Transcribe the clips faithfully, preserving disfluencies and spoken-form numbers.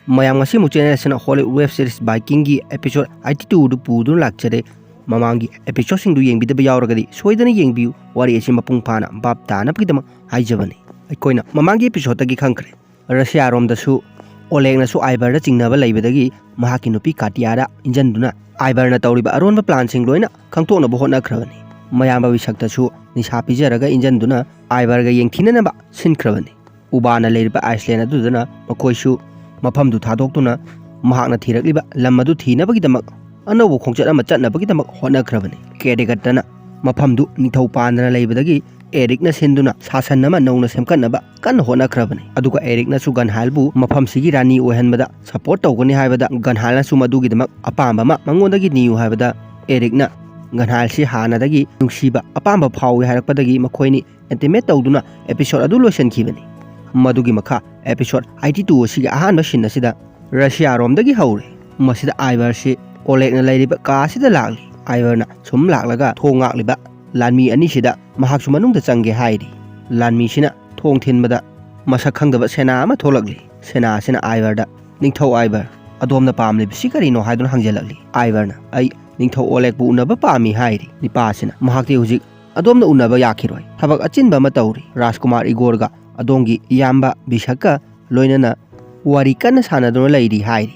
ꯃꯌꯥꯝ, ꯉꯁꯤꯃꯨꯛ ꯆꯦꯅꯦꯜ ꯑꯁꯤꯅ ꯍꯣꯂꯤꯋꯨꯗ ꯋꯦꯕ ꯁꯤꯔꯤꯁ ꯕꯥꯏꯀꯤꯡꯒꯤ ꯑꯦꯄꯤꯁꯣꯗ ꯑꯩꯠꯇꯤ ꯇꯨꯗꯨ ꯄꯨꯗꯨꯅ ꯂꯥꯛꯆꯔꯦ꯫ ꯃꯃꯥꯡꯒꯤ ꯑꯦꯄꯤꯁꯣꯗꯁꯤꯡꯗꯨ ꯌꯦꯡꯕꯤꯗꯕ ꯌꯥꯎꯔꯒꯗꯤ ꯁꯣꯏꯗꯅ ꯌꯦꯡꯕꯤꯌꯨ꯫ ꯋꯥꯔꯤ ꯑꯁꯤ ꯃꯄꯨꯡ ꯐꯥꯅ ꯚꯥꯞ ꯇꯥꯅꯕꯒꯤꯗꯃꯛ ꯍꯥꯏꯖꯕꯅꯤ꯫ ꯑꯩꯈꯣꯏꯅ ꯃꯃꯥꯡꯒꯤ ꯑꯦꯄꯤꯁꯣꯗꯇꯒꯤ ꯈꯪꯈ꯭ꯔꯦ, ꯔꯁꯤꯌꯥꯔꯣꯝꯗꯁꯨ ꯑꯣꯂꯦꯒꯅꯁꯨ ꯑꯥꯏꯕꯔꯗ ꯆꯤꯡꯅꯕ ꯂꯩꯕꯗꯒꯤ ꯃꯍꯥꯛꯀꯤ ꯅꯨꯄꯤ ꯀꯥꯇꯤꯌꯥꯗ ꯏꯟꯖꯟꯗꯨꯅ ꯑꯥꯏꯕꯔꯅ ꯇꯧꯔꯤꯕ ꯑꯔꯣꯟꯕ ꯄ꯭ꯂꯥꯟꯁꯤꯡ ꯂꯣꯏꯅ ꯈꯪꯗꯣꯛꯅꯕ ꯍꯣꯠꯅꯈ꯭ꯔꯕꯅꯤ꯫ ꯃꯌꯥꯝꯕ ꯕꯤꯁꯛꯇꯁꯨ ꯅꯤꯁꯥ ꯄꯤꯖꯔꯒ ꯏꯟꯖꯟꯗꯨꯅ ꯑꯥꯏꯕꯔꯒ ꯌꯦꯡꯊꯤꯅꯅꯕ ꯁꯤꯟꯈ꯭ꯔꯕꯅꯤ꯫ ꯎꯕꯥꯅ ꯂꯩꯔꯤꯕ ꯑꯥꯏꯁꯂꯦꯟ ꯑꯗꯨꯗꯅ ꯃꯈꯣꯏꯁꯨ ꯃꯐꯝꯗꯨ ꯊꯥꯗꯣꯛꯇꯨꯅ ꯃꯍꯥꯛꯅ ꯊꯤꯔꯛꯂꯤꯕ ꯂꯝ ꯑꯗꯨ ꯊꯤꯅꯕꯒꯤꯗꯃꯛ ꯑꯅꯧꯕ ꯈꯣꯡꯆꯠ ꯑꯃ ꯆꯠꯅꯕꯒꯤꯗꯃꯛ ꯍꯣꯠꯅꯈ꯭ꯔꯕꯅꯤ꯫ ꯀꯦꯗꯤꯒꯠꯇꯅ ꯃꯐꯝꯗꯨ ꯅꯤꯡꯊꯧ ꯄꯥꯟꯗꯅ ꯂꯩꯕꯗꯒꯤ ꯑꯦꯔꯤꯛꯅ ꯁꯤꯟꯗꯨꯅ ꯁꯥꯁꯟ ꯑꯃ ꯅꯧꯅ ꯁꯦꯝꯒꯠꯅꯕ ꯀꯟꯅ ꯍꯣꯠꯅꯈ꯭ꯔꯕꯅꯤ꯫ ꯑꯗꯨꯒ ꯑꯦꯔꯤꯛꯅꯁꯨ ꯒꯟꯍꯥꯏꯜꯕꯨ ꯃꯐꯝꯁꯤꯒꯤ ꯔꯥꯅꯤ ꯑꯣꯏꯍꯟꯕꯗ ꯁꯄꯣꯔꯠ ꯇꯧꯒꯅꯤ ꯍꯥꯏꯕꯗ ꯒꯟꯍꯥꯏꯜꯅꯁꯨ ꯃꯗꯨꯒꯤꯗꯃꯛ ꯑꯄꯥꯝꯕ ꯑꯃ ꯃꯉꯣꯟꯗꯒꯤ ꯅꯤꯌꯨ ꯍꯥꯏꯕꯗ ꯑꯦꯔꯤꯛꯅ ꯒꯟꯍꯥꯏꯜꯁꯤ ꯍꯥꯟꯅꯗꯒꯤ ꯅꯨꯡꯁꯤꯕ ꯑꯄꯥꯝꯕ ꯐꯥꯎꯏ ꯍꯥꯏꯔꯛꯄꯗꯒꯤ ꯃꯈꯣꯏꯅꯤ ꯏꯟꯇꯤꯃꯦꯠ ꯇꯧꯗꯨꯅ ꯑꯦꯄꯤꯁꯣꯗ ꯑꯗꯨ ꯂꯣꯏꯁꯤꯟꯈꯤꯕꯅꯤ꯫ ꯃꯗꯨꯒꯤ ꯃꯈꯥ ꯑꯦꯄꯤꯁꯣꯗ ꯑꯩꯠꯇꯤ ꯇꯨ ꯑꯁꯤꯒꯤ ꯑꯍꯥꯟꯕ ꯁꯤꯟ ꯑꯁꯤꯗ ꯔꯁꯤꯌꯥꯔꯣꯝꯗꯒꯤ ꯍꯧꯔꯦ꯫ ꯃꯁꯤꯗ ꯑꯥꯏꯕꯔꯁꯤ ꯑꯣꯂꯦꯛꯅ ꯂꯩꯔꯤꯕ ꯀꯥ ꯑꯁꯤꯗ ꯂꯥꯛꯂꯤ꯫ ꯑꯥꯏꯕꯔꯅ ꯁꯨꯝ ꯂꯥꯛꯂꯒ ꯊꯣꯡ ꯉꯥꯛꯂꯤꯕ ꯂꯥꯟꯃꯤ ꯑꯅꯤꯁꯤꯗ ꯃꯍꯥꯛꯁꯨ ꯃꯅꯨꯡꯗ ꯆꯪꯒꯦ ꯍꯥꯏꯔꯤ꯫ ꯂꯥꯟꯃꯤꯁꯤꯅ ꯊꯣꯡ ꯊꯤꯟꯕꯗ ꯃꯁꯛ ꯈꯪꯗꯕ ꯁꯦꯅꯥ ꯑꯃ ꯊꯣꯛꯂꯛꯂꯤ꯫ ꯁꯦꯅꯥ ꯑꯁꯤꯅ ꯑꯥꯏꯕꯔꯗ, "ꯅꯤꯡꯊꯧ ꯑꯥꯏꯕꯔ, ꯑꯗꯣꯝꯅ ꯄꯥꯝꯂꯤꯕꯁꯤ ꯀꯔꯤꯅꯣ?" ꯍꯥꯏꯗꯨꯅ ꯍꯪꯖꯜꯂꯛꯂꯤ꯫ ꯑꯥꯏꯕꯔꯅ, "ꯑꯩ ꯅꯤꯡꯊꯧ ꯑꯣꯂꯦꯛꯄꯨ ꯎꯅꯕ ꯄꯥꯝꯃꯤ" ꯍꯥꯏꯔꯤ꯫ ꯅꯤꯄꯥ ꯑꯁꯤꯅ, "ꯃꯍꯥꯛꯇꯤ ꯍꯧꯖꯤꯛ ꯑꯗꯣꯝꯅ ꯎꯅꯕ ꯌꯥꯈꯤꯔꯣꯏ꯫ ꯊꯕꯛ ꯑꯆꯤꯟꯕ ꯑꯃ ꯇꯧꯔꯤ꯫ ꯔꯥꯖꯀꯨꯃꯥꯔ ꯏꯒꯣꯔꯒ ꯑꯗꯣꯝꯒꯤ ꯏꯌꯥꯝꯕ ꯕꯤꯁꯛꯀ ꯂꯣꯏꯅꯅ ꯋꯥꯔꯤ ꯀꯟꯅ ꯁꯥꯟꯅꯗꯨꯅ ꯂꯩꯔꯤ" ꯍꯥꯏꯔꯤ꯫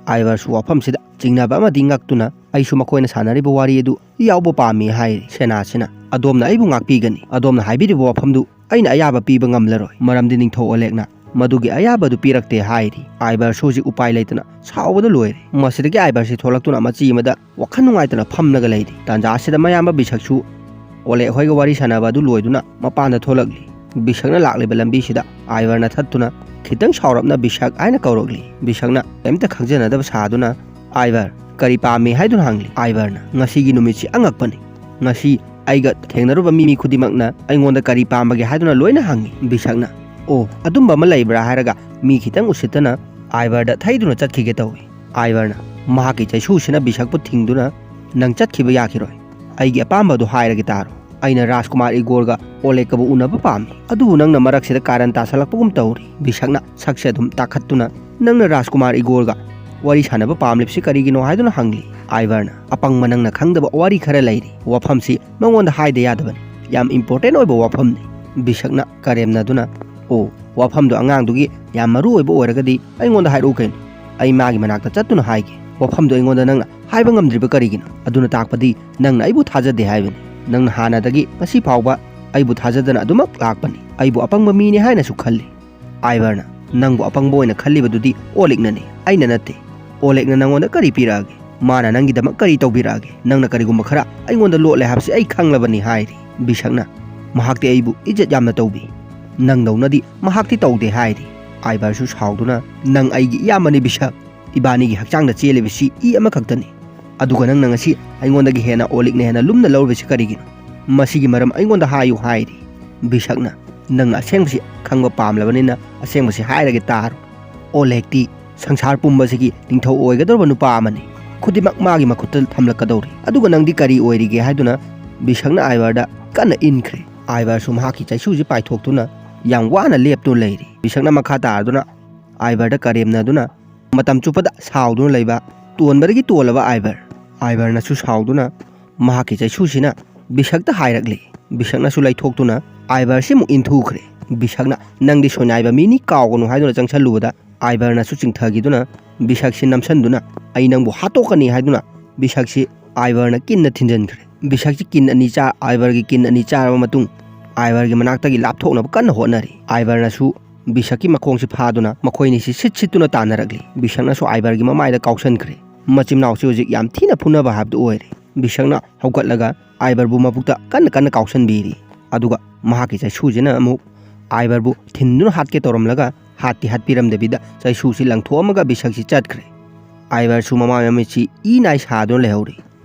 ꯑꯥꯏꯕꯔꯁꯨ ꯋꯥꯐꯝꯁꯤꯗ ꯆꯤꯡꯅꯕ ꯑꯃꯗꯤ ꯉꯛꯇꯨꯅ, "ꯑꯩꯁꯨ ꯃꯈꯣꯏꯅ ꯁꯥꯟꯅꯔꯤꯕ ꯋꯥꯔꯤ ꯑꯗꯨ ꯌꯥꯎꯕ ꯄꯥꯝꯃꯤ" ꯍꯥꯏꯔꯤ꯫ ꯁꯦꯅꯥꯁꯤꯅ, "ꯑꯗꯣꯝꯅ ꯑꯩꯕꯨ ꯉꯥꯛꯄꯤꯒꯅꯤ꯫ ꯑꯗꯣꯝꯅ ꯍꯥꯏꯕꯤꯔꯤꯕ ꯋꯥꯐꯝꯗꯨ ꯑꯩꯅ ꯑꯌꯥꯕ ꯄꯤꯕ ꯉꯝꯂꯔꯣꯏ, ꯃꯔꯝꯗꯤ ꯅꯤꯡꯊꯧ ꯑꯣꯂꯦꯛꯅ ꯃꯗꯨꯒꯤ ꯑꯌꯥꯕꯗꯨ ꯄꯤꯔꯛꯇꯦ" ꯍꯥꯏꯔꯤ꯫ ꯑꯥꯏꯕꯔꯁꯨ ꯍꯧꯖꯤꯛ ꯎꯄꯥꯏ ꯂꯩꯇꯅ ꯁꯥꯎꯕꯗ ꯂꯣꯏꯔꯦ꯫ ꯃꯁꯤꯗꯒꯤ ꯑꯥꯏꯕꯔꯁꯤ ꯊꯣꯛꯂꯛꯇꯨꯅ ꯃꯆꯤ ꯑꯃꯗ ꯋꯥꯈꯜ ꯅꯨꯡꯉꯥꯏꯇꯅ ꯐꯝꯂꯒ ꯂꯩꯔꯤ꯫ ꯇꯥꯟꯖꯥ ꯑꯁꯤꯗ ꯃꯌꯥꯝꯕ ꯕꯤꯁꯛꯁꯨ ꯑꯣꯂꯦꯛ ꯍꯣꯏꯒ ꯋꯥꯔꯤ ꯁꯥꯟꯅꯕ ꯑꯗꯨ ꯂꯣꯏꯗꯨꯅ ꯃꯄꯥꯟꯗ ꯊꯣꯛꯂꯛꯂꯤ꯫ ꯕꯤꯁꯛꯅ ꯂꯥꯛꯂꯤꯕ ꯂꯝꯕꯤꯁꯤꯗ ꯑꯥꯏꯕꯔꯅ ꯊꯠꯇꯨꯅ ꯈꯤꯇꯪ ꯁꯥꯎꯔꯞꯅ ꯕꯤꯁꯛ ꯍꯥꯏꯅ ꯀꯧꯔꯛꯂꯤ꯫ ꯕꯤꯁꯛꯅ ꯀꯔꯤꯝꯇ ꯈꯪꯖꯅꯗꯕ ꯁꯥꯗꯨꯅ, "ꯑꯥꯏꯕꯔ, ꯀꯔꯤ ꯄꯥꯝꯃꯤ?" ꯍꯥꯏꯗꯨꯅ ꯍꯪꯂꯤ꯫ ꯑꯥꯏꯕꯔꯅ, "ꯉꯁꯤꯒꯤ ꯅꯨꯃꯤꯠꯁꯤ ꯑꯉꯛꯄꯅꯤ꯫ ꯉꯁꯤ ꯑꯩꯒ ꯊꯦꯡꯅꯔꯨꯕ ꯃꯤ, ꯃꯤ ꯈꯨꯗꯤꯡꯃꯛꯅ ꯑꯩꯉꯣꯟꯗ ꯀꯔꯤ ꯄꯥꯝꯕꯒꯦ ꯍꯥꯏꯗꯨꯅ ꯂꯣꯏꯅ ꯍꯪꯉꯤ꯫" ꯕꯤꯁꯛꯅ, "ꯑꯣ, ꯑꯗꯨꯝꯕ ꯑꯃ ꯂꯩꯕ꯭ꯔꯥ?" ꯍꯥꯏꯔꯒ ꯃꯤ ꯈꯤꯇꯪ ꯎꯁꯤꯠꯇꯅ ꯑꯥꯏꯕꯔꯗ ꯊꯩꯗꯨꯅ ꯆꯠꯈꯤꯒꯦ ꯇꯧꯏ꯫ ꯑꯥꯏꯕꯔꯅ ꯃꯍꯥꯛꯀꯤ ꯆꯩꯁꯨꯁꯤꯅ ꯕꯤꯁꯛꯄꯨ ꯊꯤꯡꯗꯨꯅ, "ꯅꯪ ꯆꯠꯈꯤꯕ ꯌꯥꯈꯤꯔꯣꯏ꯫ ꯑꯩꯒꯤ ꯑꯄꯥꯝꯕꯗꯨ ꯍꯥꯏꯔꯒꯦ ꯇꯥꯔꯣ꯫ ꯑꯩꯅ ꯔꯥꯖꯀꯨꯃꯥꯔ ꯏꯒꯣꯔꯒ ꯑꯣꯂꯦꯒꯀꯕꯨ ꯎꯅꯕ ꯄꯥꯝꯃꯤ꯫ ꯑꯗꯨꯕꯨ ꯅꯪꯅ ꯃꯔꯛꯁꯤꯗ ꯀꯥꯔꯟ ꯇꯥꯁꯜꯂꯛꯄꯒꯨꯝ ꯇꯧꯔꯤ꯫ ꯕꯤꯁꯛꯅ ꯁꯛꯁꯦ ꯑꯗꯨꯝ ꯇꯥꯈꯠꯇꯨꯅ, "ꯅꯪꯅ ꯔꯥꯖꯀꯨꯃꯥꯔ ꯏꯒꯣꯔꯒ ꯋꯥꯔꯤ ꯁꯥꯟꯅꯕ ꯄꯥꯝꯂꯤꯕꯁꯤ ꯀꯔꯤꯒꯤꯅꯣ?" ꯍꯥꯏꯗꯨꯅ ꯍꯪꯂꯤ꯫ ꯑꯥꯏꯚꯔꯅ, "ꯑꯄꯪꯕ ꯅꯪꯅ ꯈꯪꯗꯕ ꯋꯥꯔꯤ ꯈꯔ ꯂꯩꯔꯤ꯫ ꯋꯥꯐꯝꯁꯤ ꯃꯉꯣꯟꯗ ꯍꯥꯏꯗ ꯌꯥꯗꯕꯅꯤ꯫ ꯌꯥꯝ ꯏꯝꯄꯣꯔꯇꯦꯟ ꯑꯣꯏꯕ ꯋꯥꯐꯝꯅꯤ꯫" ꯕꯤꯁꯛꯅ ꯀꯔꯦꯝꯅꯗꯨꯅ, "ꯑꯣ, ꯋꯥꯐꯝꯗꯣ ꯑꯉꯥꯡꯗꯨꯒꯤ ꯌꯥꯝ ꯃꯔꯨ ꯑꯣꯏꯕ ꯑꯣꯏꯔꯒꯗꯤ ꯑꯩꯉꯣꯟꯗ ꯍꯥꯏꯔꯛꯎ ꯀꯩꯅꯣ꯫ ꯑꯩ ꯃꯥꯒꯤ ꯃꯅꯥꯛꯇ ꯆꯠꯇꯨꯅ ꯍꯥꯏꯒꯦ꯫ ꯋꯥꯐꯝꯗꯣ ꯑꯩꯉꯣꯟꯗ ꯅꯪꯅ ꯍꯥꯏꯕ ꯉꯝꯗ꯭ꯔꯤꯕ ꯀꯔꯤꯒꯤꯅꯣ? ꯑꯗꯨꯅ ꯇꯥꯛꯄꯗꯤ ꯅꯪꯅ ꯑꯩꯕꯨ ꯊꯥꯖꯗꯦ ꯍꯥꯏꯕꯅꯤ꯫ ꯅꯪꯅ ꯍꯥꯟꯅꯗꯒꯤ ꯉꯁꯤ ꯐꯥꯎꯕ ꯑꯩꯕꯨ ꯊꯥꯖꯗꯅ ꯑꯗꯨꯃꯛ ꯂꯥꯛꯄꯅꯤ꯫ ꯑꯩꯕꯨ ꯑꯄꯪꯕ ꯃꯤꯅꯤ ꯍꯥꯏꯅꯁꯨ ꯈꯜꯂꯤ꯫" ꯑꯥꯏꯚꯔꯅ, "ꯅꯪꯕꯨ ꯑꯄꯪꯕ ꯑꯣꯏꯅ ꯈꯜꯂꯤꯕꯗꯨꯗꯤ ꯑꯣꯂꯤꯛꯅꯅꯤ, ꯑꯩꯅ ꯅꯠꯇꯦ꯫ ꯑꯣꯂꯤꯛꯅ ꯅꯪꯉꯣꯟꯗ ꯀꯔꯤ ꯄꯤꯔꯛꯑꯒꯦ? ꯃꯥꯅ ꯅꯪꯒꯤꯗꯃꯛ ꯀꯔꯤ ꯇꯧꯕꯤꯔꯛꯑꯒꯦ? ꯅꯪꯅ ꯀꯔꯤꯒꯨꯝꯕ ꯈꯔ ꯑꯩꯉꯣꯟꯗ ꯂꯣꯠꯂꯦ ꯍꯥꯏꯕꯁꯤ ꯑꯩ ꯈꯪꯂꯕꯅꯤ," ꯍꯥꯏꯔꯤ꯫ ꯕꯤꯁꯛꯅ, "ꯃꯍꯥꯛꯇꯤ ꯑꯩꯕꯨ ꯏꯖꯠ ꯌꯥꯝꯅ ꯇꯧꯕꯤ꯫ ꯅꯪꯗꯧꯅꯗꯤ ꯃꯍꯥꯛꯇꯤ ꯇꯧꯗꯦ," ꯍꯥꯏꯔꯤ꯫ ꯑꯥꯏꯚꯔꯁꯨ ꯁꯥꯎꯗꯨꯅ, "ꯅꯪ ꯑꯩꯒꯤ ꯏꯌꯥꯝꯕꯅꯤ ꯕꯤꯁꯛ꯫ ꯏꯕꯥꯅꯤꯒꯤ ꯍꯛꯆꯥꯡꯗ ꯆꯦꯜꯂꯤꯕꯁꯤ ꯏ ꯑꯃꯈꯛꯇꯅꯤ꯫ ꯑꯗꯨꯒ ꯅꯪꯅ ꯉꯁꯤ ꯑꯩꯉꯣꯟꯗꯒꯤ ꯍꯦꯟꯅ ꯑꯣꯂꯤꯛꯅ ꯍꯦꯟꯅ ꯂꯨꯝꯅ ꯂꯧꯔꯤꯕꯁꯤ ꯀꯔꯤꯒꯤꯅꯣ? ꯃꯁꯤꯒꯤ ꯃꯔꯝ ꯑꯩꯉꯣꯟꯗ ꯍꯥꯏꯌꯨ," ꯍꯥꯏꯔꯤ꯫ ꯕꯤꯁꯛꯅ, "ꯅꯪꯅ ꯑꯁꯦꯡꯕꯁꯤ ꯈꯪꯕ ꯄꯥꯝꯂꯕꯅꯤꯅ ꯑꯁꯦꯡꯕꯁꯤ ꯍꯥꯏꯔꯒꯦ ꯇꯥꯔꯣ꯫ ꯑꯣꯂꯦꯛꯇꯤ ꯁꯪꯁꯥꯔ ꯄꯨꯝꯕꯁꯤꯒꯤ ꯅꯤꯡꯊꯧ ꯑꯣꯏꯒꯗꯧꯔꯕ ꯅꯨꯄꯥ ꯑꯃꯅꯤ꯫ ꯈꯨꯗꯤꯡꯃꯛ ꯃꯥꯒꯤ ꯃꯈꯨꯠꯇ ꯊꯝꯂꯛꯀꯗꯧꯔꯤ꯫ ꯑꯗꯨꯒ ꯅꯪꯗꯤ ꯀꯔꯤ ꯑꯣꯏꯔꯤꯒꯦ?" ꯍꯥꯏꯗꯨꯅ ꯕꯤꯁꯛꯅ ꯑꯥꯏꯚꯔꯗ ꯀꯟꯅ ꯏꯟꯈ꯭ꯔꯦ꯫ ꯑꯥꯏꯚꯔꯁꯨ ꯃꯍꯥꯛꯀꯤ ꯆꯩꯁꯨꯁꯤ ꯄꯥꯏꯊꯣꯛꯇꯨꯅ ꯌꯥꯝ ꯋꯥꯅ ꯂꯦꯞꯇꯨꯅ ꯂꯩꯔꯤ꯫ ꯕꯤꯁꯛꯅ ꯃꯈꯥ ꯇꯥꯔꯗꯨꯅ ꯑꯥꯏꯚꯔꯗ ꯀꯔꯦꯝꯅꯗꯨꯅ ꯃꯇꯝ ꯆꯨꯞꯄꯗ ꯁꯥꯎꯗꯨꯅ ꯂꯩꯕ ꯇꯣꯟꯕꯗꯒꯤ ꯇꯣꯜꯂꯕ ꯑꯥꯏꯚꯔ꯫ ꯑꯥꯏꯚꯔꯅꯁꯨ ꯁꯥꯎꯗꯨꯅ ꯃꯍꯥꯛꯀꯤ ꯆꯩꯁꯨꯁꯤꯅ ꯕꯤꯁꯛꯇ ꯍꯥꯏꯔꯛꯂꯤ꯫ ꯕꯤꯁꯛꯅꯁꯨ ꯂꯩꯊꯣꯛꯇꯨꯅ ꯑꯥꯏꯚꯔꯁꯤꯃꯨꯛ ꯏꯟꯊꯨꯈ꯭ꯔꯦ꯫ ꯕꯤꯁꯛꯅ, "ꯅꯪꯗꯤ ꯁꯣꯏꯅꯥꯏꯕ ꯃꯤꯅꯤ, ꯀꯥꯎꯒꯅꯨ," ꯍꯥꯏꯗꯨꯅ ꯆꯪꯁꯜꯂꯨꯕꯗ ꯑꯥꯏꯚꯔꯅꯁꯨ ꯆꯤꯡꯊꯈꯤꯗꯨꯅ ꯕꯤꯁꯛꯁꯤ ꯅꯝꯁꯟꯗꯨꯅ, "ꯑꯩ ꯅꯪꯕꯨ ꯍꯥꯠꯇꯣꯛꯀꯅꯤ," ꯍꯥꯏꯗꯨꯅ ꯕꯤꯁꯛꯁꯤ ꯑꯥꯏꯚꯔꯅ ꯀꯤꯟꯅ ꯊꯤꯟꯖꯤꯟꯈ꯭ꯔꯦ꯫ ꯕꯤꯁꯛꯁꯤ ꯀꯤꯟ ꯑꯅꯤ ꯆꯥ-, ꯑꯥꯏꯚꯔꯒꯤ ꯀꯤꯟ ꯑꯅꯤ ꯆꯥꯔꯕ ꯃꯇꯨꯡ ꯑꯥꯏꯚꯔꯒꯤ ꯃꯅꯥꯛꯇꯒꯤ ꯂꯥꯞꯊꯣꯛꯅꯕ ꯀꯟꯅ ꯍꯣꯠꯅꯔꯤ꯫ ꯑꯥꯏꯚꯔꯅꯁꯨ ꯕꯤꯁꯛꯀꯤ ꯃꯈꯣꯡꯁꯤ ꯐꯥꯗꯨꯅ ꯃꯈꯣꯏꯅꯤꯁꯤ ꯁꯤꯠ ꯁꯤꯠꯇꯨꯅ ꯇꯥꯟꯅꯔꯛꯂꯤ꯫ ꯕꯤꯁꯛꯅꯁꯨ ꯑꯥꯏꯚꯔꯒꯤ ꯃꯃꯥꯏꯗ ꯀꯥꯎꯁꯟꯈ꯭ꯔꯦ꯫ ꯃꯆꯤꯟ ꯃꯅꯥꯎꯁꯤ ꯍꯧꯖꯤꯛ ꯌꯥꯝ ꯊꯤꯅ ꯐꯨꯅꯕ ꯍꯥꯏꯕꯗꯨ ꯑꯣꯏꯔꯦ꯫ ꯕꯤꯁꯛꯅ ꯍꯧꯒꯠꯂꯒ ꯑꯥꯏꯚꯔꯕꯨ ꯃꯕꯨꯛꯇ ꯀꯟꯅ ꯀꯟꯅ ꯀꯥꯎꯁꯟꯕꯤꯔꯤ꯫ ꯑꯗꯨꯒ ꯃꯍꯥꯛꯀꯤ ꯆꯩꯁꯨꯁꯤꯅ ꯑꯃꯨꯛ ꯑꯥꯏꯚꯔꯕꯨ ꯊꯤꯟꯗꯨꯅ ꯍꯥꯠꯀꯦ ꯇꯧꯔꯝꯂꯒ ꯍꯥꯠꯇꯤ ꯍꯥꯠꯄꯤꯔꯝꯗꯕꯤꯗ ꯆꯩꯁꯨꯁꯤ ꯂꯪꯊꯣꯛꯑꯝꯃꯒ ꯕꯤꯁꯛꯁꯤ ꯆꯠꯈ꯭ꯔꯦ꯫ ꯑꯥꯏꯚꯔꯁꯨ ꯃꯃꯥꯏ ꯃꯃꯤꯠꯁꯤ ꯏ ꯅꯥꯏ ꯁꯥꯗꯨꯅ ꯂꯩꯍꯧꯔꯤ꯫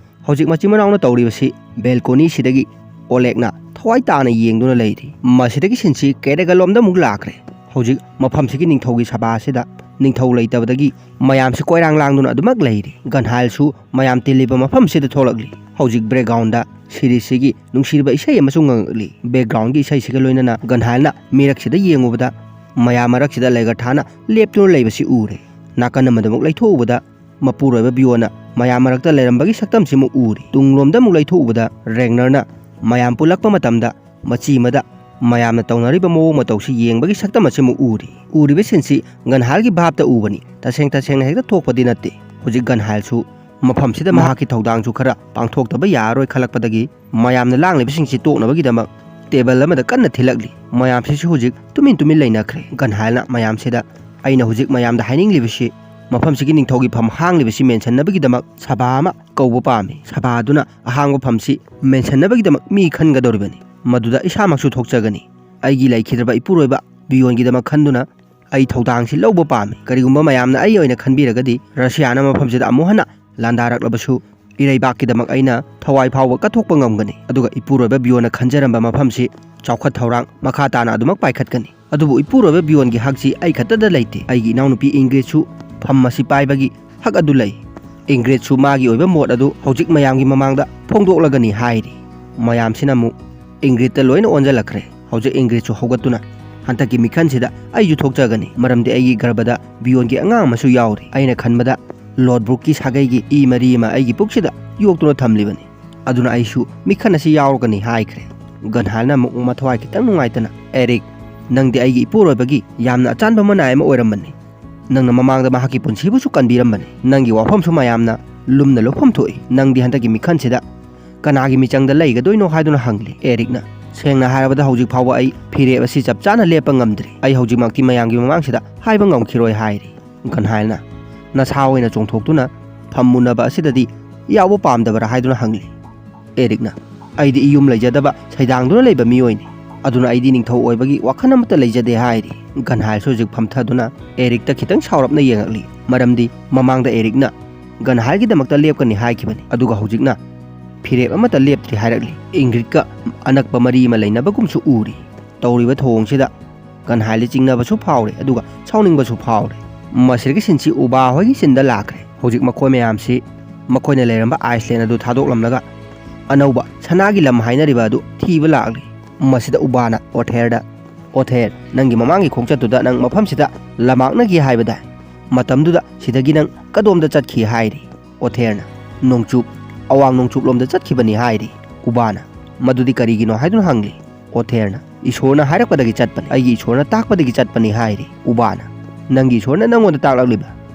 ꯍꯧꯖꯤꯛ ꯃꯆꯤꯟ ꯃꯅꯥꯎꯅ ꯇꯧꯔꯤꯕꯁꯤ ꯕꯦꯜꯀꯣꯅꯤꯁꯤꯗꯒꯤ ꯑꯣꯂꯦꯛꯅ ꯊꯋꯥꯏ ꯇꯥꯅ ꯌꯦꯡꯗꯨꯅ ꯂꯩꯔꯤ꯫ ꯃꯁꯤꯗꯒꯤ ꯁꯤꯟꯁꯤ ꯀꯦꯔꯦꯒꯂꯣꯝꯗ ꯑꯃꯨꯛ ꯂꯥꯛꯈ꯭ꯔꯦ꯫ ꯍꯧꯖꯤꯛ ꯃꯐꯝꯁꯤꯒꯤ ꯅꯤꯡꯊꯧꯒꯤ ꯁꯚꯥ ꯑꯁꯤꯗ ꯅꯤꯡꯊꯧ ꯂꯩꯇꯕꯗꯒꯤ ꯃꯌꯥꯝꯁꯤ ꯀꯣꯏꯔꯥꯡ ꯂꯥꯡꯗꯨꯅ ꯑꯗꯨꯃꯛ ꯂꯩꯔꯤ꯫ ꯒꯟꯍꯥꯏꯜꯁꯨ ꯃꯌꯥꯝ ꯇꯤꯜꯂꯤꯕ ꯃꯐꯝꯁꯤꯗ ꯊꯣꯛꯂꯛꯂꯤ꯫ ꯍꯧꯖꯤꯛ ꯕꯦꯛꯒ꯭ꯔꯥꯎꯟꯗ ꯁꯤꯔꯤꯁꯁꯤꯒꯤ ꯅꯨꯡꯁꯤꯔꯕ ꯏꯁꯩ ꯑꯃꯁꯨ ꯉꯪꯉꯛꯂꯤ꯫ ꯕꯦꯛꯒ꯭ꯔꯥꯎꯟꯒꯤ ꯏꯁꯩꯁꯤꯒ ꯂꯣꯏꯅꯅ ꯒꯟꯍꯥꯏꯜꯅ ꯃꯤꯔꯛꯁꯤꯗ ꯌꯦꯡꯉꯨꯕꯗ ꯃꯌꯥꯝ ꯃꯔꯛꯁꯤꯗ ꯂꯩꯒꯔꯊꯥꯅ ꯂꯦꯞꯇꯨꯅ ꯂꯩꯕꯁꯤ ꯎꯔꯦ꯫ ꯅꯥꯀꯟ ꯑꯃꯗ ꯑꯃꯨꯛ ꯂꯩꯊꯣꯛꯎꯕꯗ ꯃꯄꯨꯔꯣꯏꯕ ꯕꯤꯌꯣꯟꯅ ꯃꯌꯥꯝ ꯃꯔꯛꯇ ꯂꯩꯔꯝꯕꯒꯤ ꯁꯛꯇꯝꯁꯤꯃꯨꯛ ꯎꯔꯤ꯫ ꯇꯨꯡꯂꯣꯝꯗ ꯑꯃꯨꯛ ꯂꯩꯊꯣꯛꯎꯕꯗ ꯔꯦꯒꯅꯔꯅ ꯃꯌꯥꯝ ꯄꯨꯜꯂꯛꯄ ꯃꯇꯝꯗ ꯃꯆꯤ ꯑꯃꯗ ꯃꯌꯥꯝꯅ ꯇꯧꯅꯔꯤꯕ ꯃꯑꯣꯡ ꯃꯇꯧꯁꯤ ꯌꯦꯡꯕꯒꯤ ꯁꯛꯇꯝ ꯑꯁꯤꯃꯨꯛ ꯎꯔꯤ꯫ ꯎꯔꯤꯕ ꯁꯤꯟꯁꯤ ꯒꯟꯍꯥꯏꯜꯒꯤ ꯚꯥꯞꯇ ꯎꯕꯅꯤ꯫ ꯇꯁꯦꯡ ꯇꯁꯦꯡꯅ ꯍꯦꯛꯇ ꯊꯣꯛꯄꯗꯤ ꯅꯠꯇꯦ꯫ ꯍꯧꯖꯤꯛ ꯒꯟꯍꯥꯏꯜꯁꯨ ꯃꯐꯝꯁꯤꯗ ꯃꯍꯥꯛꯀꯤ ꯊꯧꯗꯥꯡꯁꯨ ꯈꯔ ꯄꯥꯡꯊꯣꯛꯇꯕ ꯌꯥꯔꯔꯣꯏ ꯈꯜꯂꯛꯄꯗꯒꯤ ꯃꯌꯥꯝꯅ ꯂꯥꯡꯂꯤꯕꯁꯤꯡꯁꯤ ꯇꯣꯛꯅꯕꯒꯤꯗꯃꯛ ꯇꯦꯕꯜ ꯑꯃꯗ ꯀꯟꯅ ꯊꯤꯜꯂꯛꯂꯤ꯫ ꯃꯌꯥꯝꯁꯤꯁꯨ ꯍꯧꯖꯤꯛ ꯇꯨꯃꯤꯟ ꯇꯨꯃꯤꯟ ꯂꯩꯅꯈ꯭ꯔꯦ꯫ ꯒꯟꯍꯥꯏꯜꯅ ꯃꯌꯥꯝꯁꯤꯗ, "ꯑꯩꯅ ꯍꯧꯖꯤꯛ ꯃꯌꯥꯝꯗ ꯍꯥꯏꯅꯤꯡꯂꯤꯕꯁꯤ ꯃꯐꯝꯁꯤꯒꯤ ꯅꯤꯡꯊꯧꯒꯤ ꯐꯝ ꯍꯥꯡꯂꯤꯕꯁꯤ ꯃꯦꯟꯁꯟꯅꯕꯒꯤꯗꯃꯛ ꯁꯚꯥ ꯑꯃ ꯀꯧꯕ ꯄꯥꯝꯃꯤ꯫ ꯁꯚꯥ ꯑꯗꯨꯅ ꯑꯍꯥꯡꯕ ꯐꯝꯁꯤ ꯃꯦꯟꯁꯟꯅꯕꯒꯤꯗꯃꯛ ꯃꯤ ꯈꯟꯒꯗꯧꯔꯤꯕꯅꯤ꯫ ꯃꯗꯨꯗ ꯏꯁꯥꯃꯛꯁꯨ ꯊꯣꯛꯆꯒꯅꯤ꯫ ꯑꯩꯒꯤ ꯂꯩꯈꯤꯗ꯭ꯔꯕ ꯏꯄꯨꯔꯣꯏꯕ ꯕꯤꯌꯣꯟꯒꯤꯗꯃꯛ ꯈꯟꯗꯨꯅ ꯑꯩ ꯊꯧꯗꯥꯡꯁꯤ ꯂꯧꯕ ꯄꯥꯝꯃꯤ꯫ ꯀꯔꯤꯒꯨꯝꯕ ꯃꯌꯥꯝꯅ ꯑꯩ ꯑꯣꯏꯅ ꯈꯟꯕꯤꯔꯒꯗꯤ ꯔꯁꯤꯌꯥꯅ ꯃꯐꯝꯁꯤꯗ ꯑꯃꯨꯛ ꯍꯟꯅ ꯂꯥꯟꯗꯥꯔꯛꯂꯕꯁꯨ ꯏꯔꯩꯕꯥꯛꯀꯤꯗꯃꯛ ꯑꯩꯅ ꯊꯋꯥꯏ ꯐꯥꯎꯕ ꯀꯠꯊꯣꯛꯄ ꯉꯝꯒꯅꯤ꯫ ꯑꯗꯨꯒ ꯏꯄꯨꯔꯣꯏꯕ ꯕꯤꯌꯣꯟꯅ ꯈꯟꯖꯔꯝꯕ ꯃꯐꯝꯁꯤ ꯆꯥꯎꯈꯠ ꯊꯧꯔꯥꯡ ꯃꯈꯥ ꯇꯥꯅ ꯑꯗꯨꯃꯛ ꯄꯥꯏꯈꯠꯀꯅꯤ꯫ ꯑꯗꯨꯕꯨ ꯏꯄꯨꯔꯣꯏꯕ ꯕꯤꯌꯣꯟꯒꯤ ꯍꯛꯁꯤ ꯑꯩ ꯈꯛꯇꯗ ꯂꯩꯇꯦ꯫ ꯑꯩꯒꯤ ꯏꯅꯥꯎꯅꯨꯄꯤ ꯏꯪꯒ꯭ꯔꯤꯠꯁꯨ ꯐꯝ ꯑꯁꯤ ꯄꯥꯏꯕꯒꯤ ꯍꯛ ꯑꯗꯨ ꯂꯩ꯫ ꯏꯪꯒ꯭ꯔꯤꯠꯁꯨ ꯃꯥꯒꯤ ꯑꯣꯏꯕ ꯃꯣꯠ ꯑꯗꯨ ꯍꯧꯖꯤꯛ ꯃꯌꯥꯝꯒꯤ ꯃꯃꯥꯡꯗ ꯐꯣꯡꯗꯣꯛꯂꯒꯅꯤ" ꯍꯥꯏꯔꯤ꯫ ꯃꯌꯥꯝꯁꯤꯅ ꯑꯃꯨꯛ ꯏꯪꯒ꯭ꯔꯤꯠꯇ ꯂꯣꯏꯅ ꯑꯣꯟꯁꯤꯜꯂꯛꯈ꯭ꯔꯦ꯫ ꯍꯧꯖꯤꯛ ꯏꯪꯒ꯭ꯔꯤꯠꯁꯨ ꯍꯧꯒꯠꯇꯨꯅ, "ꯍꯟꯗꯛꯀꯤ ꯃꯤꯈꯜꯁꯤꯗ ꯑꯩꯁꯨ ꯊꯣꯛꯆꯒꯅꯤ, ꯃꯔꯝꯗꯤ ꯑꯩꯒꯤ ꯒꯔꯚꯗ ꯕꯤꯌꯣꯟꯒꯤ ꯑꯉꯥꯡ ꯑꯃꯁꯨ ꯌꯥꯎꯔꯤ꯫ ꯑꯩꯅ ꯈꯟꯕꯗ ꯂꯣꯗꯕ꯭ꯔꯨꯛꯀꯤ ꯁꯥꯒꯩꯒꯤ ꯏ ꯃꯔꯤ ꯑꯃ ꯑꯩꯒꯤ ꯄꯨꯛꯁꯤꯗ ꯌꯣꯛꯇꯨꯅ ꯊꯝꯂꯤꯕꯅꯤ꯫ ꯑꯗꯨꯅ ꯑꯩꯁꯨ ꯃꯤꯈꯜ ꯑꯁꯤ ꯌꯥꯎꯔꯒꯅꯤ" ꯍꯥꯏꯈ꯭ꯔꯦ꯫ ꯒꯟꯍꯥꯜꯅ ꯑꯃꯨꯛ ꯃꯊ꯭ꯋꯥꯏ ꯈꯤꯇꯪ ꯅꯨꯡꯉꯥꯏꯇꯅ, "ꯑꯦꯔꯤꯛ, ꯅꯪꯗꯤ ꯑꯩꯒꯤ ꯏꯄꯨꯔꯣꯏꯕꯒꯤ ꯌꯥꯝꯅ ꯑꯆꯥꯟꯕ ꯃꯅꯥꯏ ꯑꯃ ꯑꯣꯏꯔꯝꯕꯅꯤ꯫ ꯅꯪꯅ ꯃꯃꯥꯡꯗ ꯃꯍꯥꯛꯀꯤ ꯄꯨꯟꯁꯤꯕꯨꯁꯨ ꯀꯟꯕꯤꯔꯝꯕꯅꯤ꯫ ꯅꯪꯒꯤ ꯋꯥꯐꯝꯁꯨ ꯃꯌꯥꯝꯅ ꯂꯨꯝꯅ ꯂꯧꯐꯝ ꯊꯣꯛꯏ꯫ ꯅꯪꯗꯤ ꯍꯟꯗꯛꯀꯤ ꯃꯤꯈꯜꯁꯤꯗ ꯀꯅꯥꯒꯤ ꯃꯤꯆꯪꯗ ꯂꯩꯒꯗꯣꯏꯅꯣ?" ꯍꯥꯏꯗꯨꯅ ꯍꯪꯂꯤ꯫ ꯑꯦꯔꯤꯛꯅ, "ꯁꯦꯡꯅ ꯍꯥꯏꯔꯕꯗ ꯍꯧꯖꯤꯛ ꯐꯥꯎꯕ ꯑꯩ ꯐꯤꯔꯦꯞ ꯑꯁꯤ ꯆꯞ ꯆꯥꯅ ꯂꯦꯞꯄ ꯉꯝꯗ꯭ꯔꯤ꯫ ꯑꯩ ꯍꯧꯖꯤꯛꯃꯛꯇꯤ ꯃꯌꯥꯝꯒꯤ ꯃꯃꯥꯡꯁꯤꯗ ꯍꯥꯏꯕ ꯉꯝꯈꯤꯔꯣꯏ" ꯍꯥꯏꯔꯤ꯫ ꯒꯟꯍꯥꯏꯜꯅ, "ꯅꯁꯥ ꯑꯣꯏꯅ ꯆꯣꯡꯊꯣꯛꯇꯨꯅ ꯐꯝ ꯃꯨꯟꯅꯕ ꯑꯁꯤꯗꯗꯤ ꯌꯥꯎꯕ ꯄꯥꯝꯗꯕꯔꯥ?" ꯍꯥꯏꯗꯨꯅ ꯍꯪꯂꯤ꯫ ꯑꯦꯔꯤꯛꯅ, "ꯑꯩꯗꯤ ꯏꯌꯨꯝ ꯂꯩꯖꯗꯕ ꯁꯩꯗꯥꯡꯗꯨꯅ ꯂꯩꯕ ꯃꯤꯑꯣꯏꯅꯤ꯫ ꯑꯗꯨꯅ ꯑꯩꯗꯤ ꯅꯤꯡꯊꯧ ꯑꯣꯏꯕꯒꯤ ꯋꯥꯈꯜ ꯑꯃꯠꯇ ꯂꯩꯖꯗꯦ" ꯍꯥꯏꯔꯤ꯫ ꯒꯟꯍꯥꯏꯜꯁꯨ ꯍꯧꯖꯤꯛ ꯐꯝꯊꯗꯨꯅ ꯑꯦꯔꯤꯛꯇ ꯈꯤꯇꯪ ꯁꯥꯎꯔꯞꯅ ꯌꯦꯡꯉꯛꯂꯤ꯫ ꯃꯔꯝꯗꯤ ꯃꯃꯥꯡꯗ ꯑꯦꯔꯤꯛꯅ ꯒꯟꯍꯥꯏꯜꯒꯤꯗꯃꯛꯇ ꯂꯦꯞꯀꯅꯤ ꯍꯥꯏꯈꯤꯕꯅꯤ꯫ ꯑꯗꯨꯒ ꯍꯧꯖꯤꯛꯅ ꯐꯤꯔꯦꯞ ꯑꯃꯠꯇ ꯂꯦꯞꯇ꯭ꯔꯤ ꯍꯥꯏꯔꯛꯂꯤ꯫ ꯏꯪꯒ꯭ꯔꯤꯠꯀ ꯑꯅꯛꯄ ꯃꯔꯤ ꯑꯃ ꯂꯩꯅꯕꯒꯨꯝꯁꯨ ꯎꯔꯤ꯫ ꯇꯧꯔꯤꯕ ꯊꯧꯑꯣꯡꯁꯤꯗ ꯒꯟꯍꯥꯏꯜꯗꯤ ꯆꯤꯡꯅꯕꯁꯨ ꯐꯥꯎꯔꯦ, ꯑꯗꯨꯒ ꯁꯥꯎꯅꯤꯡꯕꯁꯨ ꯐꯥꯎꯔꯦ꯫ ꯃꯁꯤꯗꯒꯤ ꯁꯤꯟꯁꯤ ꯎꯕꯥ ꯍꯣꯏꯒꯤ ꯁꯤꯟꯗ ꯂꯥꯛꯈ꯭ꯔꯦ꯫ ꯍꯧꯖꯤꯛ ꯃꯈꯣꯏ ꯃꯌꯥꯝꯁꯤ ꯃꯈꯣꯏꯅ ꯂꯩꯔꯝꯕ ꯑꯥꯏꯁꯂꯦꯟ ꯑꯗꯨ ꯊꯥꯗꯣꯛꯂꯝꯂꯒ ꯑꯅꯧꯕ ꯁꯅꯥꯒꯤ ꯂꯝ ꯍꯥꯏꯅꯔꯤꯕ ꯑꯗꯨ ꯊꯤꯕ ꯂꯥꯛꯂꯤ꯫ ꯃꯁꯤꯗ ꯎꯕꯥꯅ ꯑꯣꯊꯦꯔꯗ, "ꯑꯣꯊꯦꯔ, ꯅꯪꯒꯤ ꯃꯃꯥꯡꯒꯤ ꯈꯣꯡꯆꯠꯇꯨꯗ ꯅꯪ ꯃꯐꯝꯁꯤꯗ ꯂꯝꯃꯥꯛꯅꯈꯤ ꯍꯥꯏꯕꯗꯥꯏ? ꯃꯇꯝꯗꯨꯗ ꯁꯤꯗꯒꯤ ꯅꯪ ꯀꯗꯣꯝꯗ ꯆꯠꯈꯤ?" ꯍꯥꯏꯔꯤ꯫ ꯑꯣꯊꯦꯔꯅ, "ꯅꯣꯡꯆꯨꯞ, ꯑꯋꯥꯡ ꯅꯣꯡꯆꯨꯞꯂꯣꯝꯗ ꯆꯠꯈꯤꯕꯅꯤ" ꯍꯥꯏꯔꯤ꯫ ꯎꯕꯥꯅ, "ꯃꯗꯨꯗꯤ ꯀꯔꯤꯒꯤꯅꯣ?" ꯍꯥꯏꯗꯨꯅ ꯍꯪꯂꯤ꯫ ꯑꯣꯊꯦꯔꯅ, "ꯏꯁꯣꯔꯅ ꯍꯥꯏꯔꯛꯄꯗꯒꯤ ꯆꯠꯄꯅꯤ, ꯑꯩꯒꯤ ꯏꯁꯣꯔꯅ ꯇꯥꯛꯄꯗꯒꯤ ꯆꯠꯄꯅꯤ" ꯍꯥꯏꯔꯤ꯫ ꯎꯕꯥꯅ, "ꯅꯪꯒꯤ ꯏꯁꯣꯔꯅ ꯅꯪꯉꯣꯟꯗ ꯇꯥꯛꯂꯛꯂꯤꯕ?"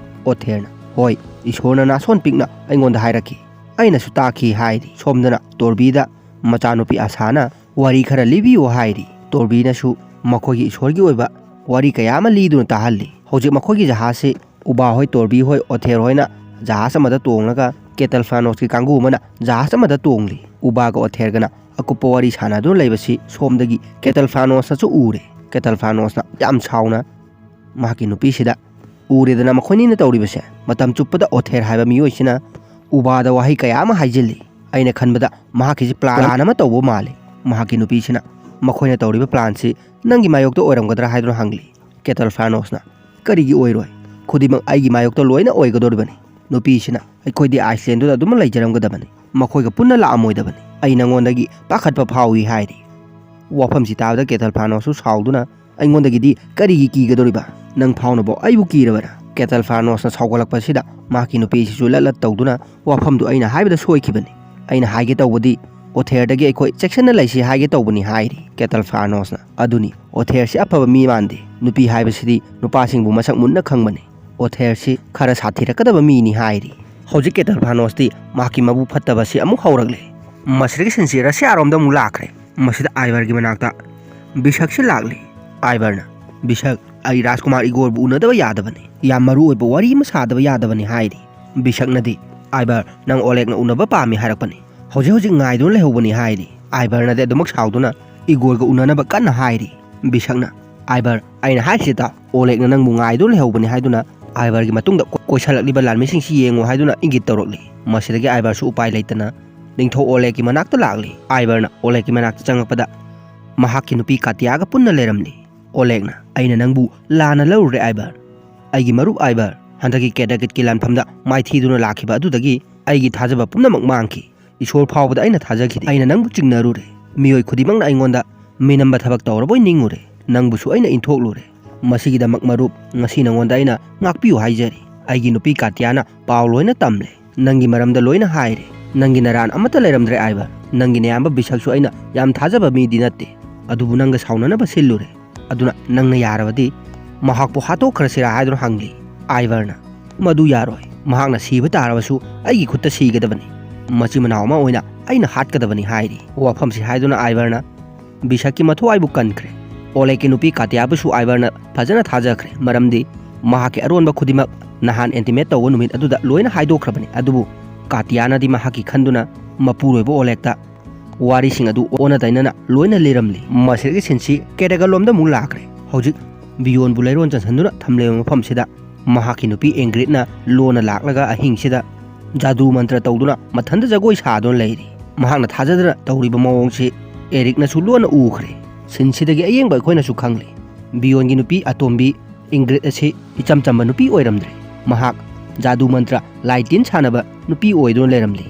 ꯑꯣꯊꯦꯔꯅ, "ꯍꯣꯏ, ꯏꯁꯣꯔꯅ ꯅꯥꯁꯣꯟ ꯄꯤꯛꯅ ꯑꯩꯉꯣꯟꯗ ꯍꯥꯏꯔꯛꯈꯤ, ꯑꯩꯅꯁꯨ ꯇꯥꯛꯈꯤ" ꯍꯥꯏꯔꯤ꯫ ꯁꯣꯝꯗꯅ ꯇꯣꯔꯕꯤꯗ ꯃꯆꯥꯅꯨꯄꯤ ꯑꯁꯥꯅ ꯋꯥꯔꯤ ꯈꯔ ꯂꯤꯕꯤꯌꯨ ꯍꯥꯏꯔꯤ꯫ ꯇꯣꯔꯕꯤꯅꯁꯨ ꯃꯈꯣꯏꯒꯤ ꯏꯁꯣꯔꯒꯤ ꯑꯣꯏꯕ ꯋꯥꯔꯤ ꯀꯌꯥ ꯑꯃ ꯂꯤꯗꯨꯅ ꯇꯥꯍꯜꯂꯤ꯫ ꯍꯧꯖꯤꯛ ꯃꯈꯣꯏꯒꯤ ꯖꯍꯥꯖꯁꯤ ꯎꯕꯥ ꯍꯣꯏ, ꯇꯣꯔꯕꯤ ꯍꯣꯏ, ꯑꯣꯊꯦꯔ ꯍꯣꯏꯅ ꯖꯍꯥꯖ ꯑꯃꯗ ꯇꯣꯡꯂꯒ ꯀꯦꯇꯜꯐ꯭ꯔꯥꯅꯣꯁꯀꯤ ꯀꯥꯡꯕꯨ ꯑꯃꯅ ꯖꯍꯥꯖ ꯑꯃꯗ ꯇꯣꯡꯂꯤ꯫ ꯎꯕꯥꯒ ꯑꯣꯊꯦꯔꯒꯅ ꯑꯀꯨꯞꯄ ꯋꯥꯔꯤ ꯁꯥꯟꯅꯗꯨꯅ ꯂꯩꯕꯁꯤ ꯁꯣꯝꯗꯒꯤ ꯀꯦꯇꯜꯐ꯭ꯔꯥꯅꯣꯁꯅꯁꯨ ꯎꯔꯦ꯫ ꯀꯦꯇꯜꯐ꯭ꯔꯥꯅꯣꯁꯅ ꯌꯥꯝ ꯁꯥꯎꯅ ꯃꯍꯥꯛꯀꯤ ꯅꯨꯄꯤꯁꯤꯗ, "ꯎꯔꯦꯗꯅ ꯃꯈꯣꯏꯅꯤꯅ ꯇꯧꯔꯤꯕꯁꯦ? ꯃꯇꯝ ꯆꯨꯞꯄꯗ ꯑꯣꯊꯦꯔ ꯍꯥꯏꯕ ꯃꯤꯑꯣꯏꯁꯤꯅ ꯎꯕꯥꯗ ꯋꯥꯍꯩ ꯀꯌꯥ ꯑꯃ ꯍꯥꯏꯖꯤꯜꯂꯤ꯫ ꯑꯩꯅ ꯈꯟꯕꯗ ꯃꯍꯥꯛꯀꯤꯁꯤ ꯄ꯭ꯂꯥꯟ ꯑꯃ ꯇꯧꯕ ꯃꯥꯜꯂꯤ"꯫ ꯃꯍꯥꯛꯀꯤ ꯅꯨꯄꯤꯁꯤꯅ, "ꯃꯈꯣꯏꯅ ꯇꯧꯔꯤꯕ ꯄ꯭ꯂꯥꯟꯁꯤ ꯅꯪꯒꯤ ꯃꯥꯌꯣꯛꯇ ꯑꯣꯏꯔꯝꯒꯗ꯭ꯔꯥ?" ꯍꯥꯏꯗꯨꯅ ꯍꯪꯂꯤ꯫ ꯀꯦꯇꯜꯐ꯭ꯔꯥꯅꯣꯁꯅ, "ꯀꯔꯤꯒꯤ ꯑꯣꯏꯔꯣꯏ? ꯈꯨꯗꯤꯡꯃꯛ ꯑꯩꯒꯤ ꯃꯥꯌꯣꯛꯇ ꯂꯣꯏꯅ ꯑꯣꯏꯒꯗꯧꯔꯤꯕꯅꯤ"꯫ ꯅꯨꯄꯤꯁꯤꯅ, "ꯑꯩꯈꯣꯏꯗꯤ ꯑꯥꯏꯁꯂꯦꯟꯗꯨꯗ ꯑꯗꯨꯃꯛ ꯂꯩꯖꯔꯝꯒꯗꯕꯅꯤ, ꯃꯈꯣꯏꯒ ꯄꯨꯟꯅ ꯂꯥꯛꯑꯝꯃꯣꯏꯗꯕꯅꯤ꯫ ꯑꯩ ꯅꯉꯣꯟꯗꯒꯤ ꯄꯥꯈꯠꯄ ꯐꯥꯎꯏ" ꯍꯥꯏꯔꯤ꯫ ꯋꯥꯐꯝꯁꯤ ꯇꯥꯕꯗ ꯀꯦꯇꯜꯐ꯭ꯔꯥꯅꯣꯁꯁꯨ ꯁꯥꯎꯗꯨꯅ, "ꯑꯩꯉꯣꯟꯗꯒꯤꯗꯤ ꯀꯔꯤꯒꯤ ꯀꯤꯒꯗꯧꯔꯤꯕ? ꯅꯪ ꯐꯥꯎꯅꯕ ꯑꯩꯕꯨ ꯀꯤꯔꯕꯔꯥ?" ꯀꯦꯇꯜꯐ꯭ꯔꯥꯅꯣꯁꯅ ꯁꯥꯎꯒꯠꯂꯛꯄꯁꯤꯗ ꯃꯍꯥꯛꯀꯤ ꯅꯨꯄꯤꯁꯤꯁꯨ ꯂꯠ ꯂꯠ ꯇꯧꯗꯨꯅ, "ꯋꯥꯐꯝꯗꯨ ꯑꯩꯅ ꯍꯥꯏꯕꯗ ꯁꯣꯏꯈꯤꯕꯅꯤ꯫ ꯑꯩꯅ ꯍꯥꯏꯒꯦ ꯇꯧꯕꯗꯤ ꯑꯣꯊꯦꯔꯗꯒꯤ ꯑꯩꯈꯣꯏ ꯆꯦꯛꯁꯤꯟꯅ ꯂꯩꯁꯤ ꯍꯥꯏꯒꯦ ꯇꯧꯕꯅꯤ" ꯍꯥꯏꯔꯤ꯫ ꯀꯦꯇꯜꯐ꯭ꯔꯥꯅꯣꯁꯅ, "ꯑꯗꯨꯅꯤ, ꯑꯣꯊꯦꯔꯁꯤ ꯑꯐꯕ ꯃꯤ ꯃꯥꯟꯗꯦ꯫ ꯅꯨꯄꯤ ꯍꯥꯏꯕꯁꯤꯗꯤ ꯅꯨꯄꯥꯁꯤꯡꯕꯨ ꯃꯁꯛ ꯃꯨꯟꯅ ꯈꯪꯕꯅꯤ꯫ ꯑꯣꯊꯦꯔꯁꯤ ꯈꯔ ꯁꯥꯊꯤꯔꯛꯀꯗꯕ ꯃꯤꯅꯤ" ꯍꯥꯏꯔꯤ꯫ ꯍꯧꯖꯤꯛ ꯀꯦꯇꯜꯐ꯭ꯔꯥꯅꯣꯁꯇꯤ ꯃꯍꯥꯛꯀꯤ ꯃꯕꯨꯛ ꯐꯠꯇꯕꯁꯤ ꯑꯃꯨꯛ ꯍꯧꯔꯛꯂꯦ꯫ ꯃꯁꯤꯗꯒꯤ ꯁꯤꯟꯁꯤ ꯔꯁꯤꯌꯥꯔꯣꯝꯗ ꯑꯃꯨꯛ ꯂꯥꯛꯈ꯭ꯔꯦ꯫ ꯃꯁꯤꯗ ꯑꯥꯏꯕꯔꯒꯤ ꯃꯅꯥꯛꯇ ꯕꯤꯁꯛꯁꯤ ꯂꯥꯛꯂꯤ꯫ ꯑꯥꯏꯕꯔꯅ, "ꯕꯤꯁꯛ, ꯑꯩ ꯔꯥꯖꯀꯨꯃꯥꯔ ꯏꯒꯣꯔꯕꯨ ꯎꯅꯗꯕ ꯌꯥꯗꯕꯅꯤ꯫ ꯌꯥꯝ ꯃꯔꯨ ꯑꯣꯏꯕ ꯋꯥꯔꯤ ꯑꯃ ꯁꯥꯗꯕ ꯌꯥꯗꯕꯅꯤ" ꯍꯥꯏꯔꯤ꯫ ꯕꯤꯁꯛꯅꯗꯤ, "ꯑꯥꯏꯕꯔ, ꯅꯪ ꯑꯣꯂꯦꯒꯅ ꯎꯅꯕ ꯄꯥꯝꯃꯤ ꯍꯥꯏꯔꯛꯄꯅꯤ꯫ ꯍꯧꯖꯤꯛ ꯍꯧꯖꯤꯛ ꯉꯥꯏꯗꯨꯅ ꯂꯩꯍꯧꯕꯅꯤ" ꯍꯥꯏꯔꯤ꯫ ꯑꯥꯏꯕꯔꯅꯗꯤ ꯑꯗꯨꯃꯛ ꯁꯥꯎꯗꯨꯅ ꯏꯒꯣꯔꯒ ꯎꯅꯅꯕ ꯀꯟꯅ ꯍꯥꯏꯔꯤ꯫ ꯕꯤꯁꯛꯅ, "ꯑꯥꯏꯕꯔ, ꯑꯩꯅ ꯍꯥꯏꯔꯤꯁꯤ ꯇꯥꯎ, ꯑꯣꯂꯦꯒꯅ ꯅꯪꯕꯨ ꯉꯥꯏꯗꯨꯅ ꯂꯩꯍꯧꯕꯅꯤ" ꯍꯥꯏꯗꯨꯅ ꯑꯥꯏꯕꯔꯒꯤ ꯃꯇꯨꯡꯗ ꯀꯣ-, ꯀꯣꯏꯁꯜꯂꯛꯂꯤꯕ ꯂꯥꯟꯃꯤꯁꯤꯡꯁꯤ ꯌꯦꯡꯉꯨ ꯍꯥꯏꯗꯨꯅ ꯏꯪꯒꯤꯠ ꯇꯧꯔꯛꯂꯤ꯫ ꯃꯁꯤꯗꯒꯤ ꯑꯥꯏꯕꯔꯁꯨ ꯎꯄꯥꯏ ꯂꯩꯇꯅ ꯅꯤꯡꯊꯧ ꯑꯣꯂꯦꯒꯀꯤ ꯃꯅꯥꯛꯇ ꯂꯥꯛꯂꯤ꯫ ꯑꯥꯏꯕꯔꯅ ꯑꯣꯂꯦꯒꯀꯤ ꯃꯅꯥꯛꯇ ꯆꯪꯂꯛꯄꯗ ꯃꯍꯥꯛꯀꯤ ꯅꯨꯄꯤ ꯀꯥꯇꯤꯌꯥꯒ ꯄꯨꯟꯅ ꯂꯩꯔꯝꯂꯤ꯫ ꯑꯣꯂꯦꯒꯅ, "ꯑꯩꯅ ꯅꯪꯕꯨ ꯂꯥꯟꯅ ꯂꯧꯔꯨꯔꯦ ꯑꯥꯏꯕꯔ꯫ ꯑꯩꯒꯤ ꯃꯔꯨꯞ ꯑꯥꯏꯕꯔ, ꯍꯟꯗꯛꯀꯤ ꯀꯦꯗꯒꯠꯀꯤ ꯂꯥꯟꯐꯝꯗ ꯃꯥꯏꯊꯤꯗꯨꯅ ꯂꯥꯛꯈꯤꯕ ꯑꯗꯨꯗꯒꯤ ꯑꯩꯒꯤ ꯊꯥꯖꯕ ꯄꯨꯝꯅꯃꯛ ꯃꯥꯡꯈꯤ꯫ ꯏꯁꯣꯔ ꯐꯥꯎꯕꯗ ꯑꯩꯅ ꯊꯥꯖꯈꯤꯗꯦ꯫ ꯑꯩꯅ ꯅꯪꯕꯨ ꯆꯤꯡꯅꯔꯨꯔꯦ꯫ ꯃꯤꯑꯣꯏ ꯈꯨꯗꯤꯡꯃꯛꯅ ꯑꯩꯉꯣꯟꯗ ꯃꯤꯅꯝꯕ ꯊꯕꯛ ꯇꯧꯔꯕꯣꯏ ꯅꯤꯡꯉꯨꯔꯦ꯫ ꯅꯪꯕꯨꯁꯨ ꯑꯩꯅ ꯏꯟꯊꯣꯛꯂꯨꯔꯦ꯫ ꯃꯁꯤꯒꯤꯗꯃꯛ, ꯃꯔꯨꯞ, ꯉꯁꯤ ꯅꯉꯣꯟꯗ ꯑꯩꯅ ꯉꯥꯛꯄꯤꯌꯨ ꯍꯥꯏꯖꯔꯤ꯫ ꯑꯩꯒꯤ ꯅꯨꯄꯤ ꯀꯥꯇꯤꯌꯥꯅ ꯄꯥꯎ ꯂꯣꯏꯅ ꯇꯝꯂꯦ꯫ ꯅꯪꯒꯤ ꯃꯔꯝꯗ ꯂꯣꯏꯅ ꯍꯥꯏꯔꯦ꯫ ꯅꯪꯒꯤ ꯅꯔꯥꯟ ꯑꯃꯠꯇ ꯂꯩꯔꯝꯗ꯭ꯔꯦ, ꯑꯥꯏꯚꯔ꯫ ꯅꯪꯒꯤ ꯅꯌꯥꯝꯕ ꯕꯤꯁꯛꯁꯨ ꯑꯩꯅ ꯌꯥꯝ ꯊꯥꯖꯕ ꯃꯤꯗꯤ ꯅꯠꯇꯦ꯫ ꯑꯗꯨꯕꯨ ꯅꯪꯒ ꯁꯥꯎꯅꯅꯕ ꯁꯤꯜꯂꯨꯔꯦ꯫ ꯑꯗꯨꯅ ꯅꯪꯅ ꯌꯥꯔꯕꯗꯤ ꯃꯍꯥꯛꯄꯨ ꯍꯥꯠꯇꯣꯛꯈ꯭ꯔꯁꯤꯔꯥ ꯍꯥꯏꯗꯨꯅ ꯍꯪꯂꯤ ꯑꯥꯏꯚꯔꯅ꯫ "ꯃꯗꯨ ꯌꯥꯔꯣꯏ꯫ ꯃꯍꯥꯛꯅ ꯁꯤꯕ ꯇꯥꯔꯕꯁꯨ ꯑꯩꯒꯤ ꯈꯨꯠꯇ ꯁꯤꯒꯗꯕꯅꯤ꯫ ꯃꯆꯤꯟ ꯃꯅꯥꯎ ꯑꯃ ꯑꯣꯏꯅ ꯑꯩꯅ ꯍꯥꯠꯀꯗꯕꯅꯤ" ꯍꯥꯏꯔꯤ꯫ ꯋꯥꯐꯝꯁꯤ ꯍꯥꯏꯗꯨꯅ ꯑꯥꯏꯚꯔꯅ ꯕꯤꯁꯛꯀꯤ ꯃꯊꯧꯋꯥꯏꯕꯨ ꯀꯟꯈ꯭ꯔꯦ꯫ ꯑꯣꯂꯦꯒꯀꯤ ꯅꯨꯄꯤ ꯀꯥꯇꯤꯌꯥꯕꯨꯁꯨ ꯑꯥꯏꯚꯔꯅ ꯐꯖꯅ ꯊꯥꯖꯈ꯭ꯔꯦ, ꯃꯔꯝꯗꯤ ꯃꯍꯥꯛꯀꯤ ꯑꯔꯣꯟꯕ ꯈꯨꯗꯤꯡꯃꯛ ꯅꯍꯥꯟ ꯑꯦꯟꯇꯤꯃꯦꯠ ꯇꯧꯕ ꯅꯨꯃꯤꯠ ꯑꯗꯨꯗ ꯂꯣꯏꯅ ꯍꯥꯏꯗꯣꯛꯈ꯭ꯔꯕꯅꯤ꯫ ꯑꯗꯨꯕꯨ ꯀꯥꯇꯤꯌꯥꯅꯗꯤ ꯃꯍꯥꯛꯀꯤ ꯈꯟꯗꯨꯅ ꯃꯄꯨꯔꯣꯏꯕ ꯑꯣꯂꯦꯒꯇ ꯋꯥꯔꯤꯁꯤꯡ ꯑꯗꯨ ꯑꯣꯟꯅ ꯇꯩꯅꯅ ꯂꯣꯏꯅ ꯂꯤꯔꯝꯂꯤ꯫ ꯃꯁꯤꯗꯒꯤ ꯁꯤꯟꯁꯤ ꯀꯦꯗꯒꯠꯂꯣꯝꯗ ꯑꯃꯨꯛ ꯂꯥꯛꯈ꯭ꯔꯦ꯫ ꯍꯧꯖꯤꯛ ꯕꯤꯌꯣꯟꯕꯨ ꯂꯩꯔꯣꯟ ꯆꯟꯁꯤꯟꯗꯨꯅ ꯊꯝꯂꯤꯕ ꯃꯐꯝꯁꯤꯗ ꯃꯍꯥꯛꯀꯤ ꯅꯨꯄꯤ ꯏꯪꯒ꯭ꯔꯤꯠꯅ ꯂꯣꯟꯅ ꯂꯥꯛꯂꯒ ꯑꯍꯤꯡꯁꯤꯗ ꯖꯥꯗꯨ ꯃꯟꯇ꯭ꯔ ꯇꯧꯗꯨꯅ ꯃꯊꯟꯇ ꯖꯒꯣꯏ ꯁꯥꯗꯨꯅ ꯂꯩꯔꯤ꯫ ꯃꯍꯥꯛꯅ ꯊꯥꯖꯗꯅ ꯇꯧꯔꯤꯕ ꯃꯑꯣꯡꯁꯤ ꯑꯦꯔꯤꯛꯅꯁꯨ ꯂꯣꯟꯅ ꯎꯈ꯭ꯔꯦ꯫ ꯁꯤꯟꯁꯤꯗꯒꯤ ꯑꯌꯦꯡꯕ ꯑꯩꯈꯣꯏꯅꯁꯨ ꯈꯪꯂꯤ, ꯕꯤꯌꯣꯟꯒꯤ ꯅꯨꯄꯤ ꯑꯇꯣꯝꯕꯤ ꯏꯪꯒ꯭ꯔꯤꯠ ꯑꯁꯤ ꯏꯆꯝ ꯆꯝꯕ ꯅꯨꯄꯤ ꯑꯣꯏꯔꯝꯗ꯭ꯔꯦ꯫ ꯃꯍꯥꯛ ꯖꯥꯗꯨ ꯃꯟꯇ꯭ꯔ ꯂꯥꯏ ꯇꯤꯟ ꯁꯥꯟꯅꯕ ꯅꯨꯄꯤ ꯑꯣꯏꯗꯨꯅ ꯂꯩꯔꯝꯂꯤ꯫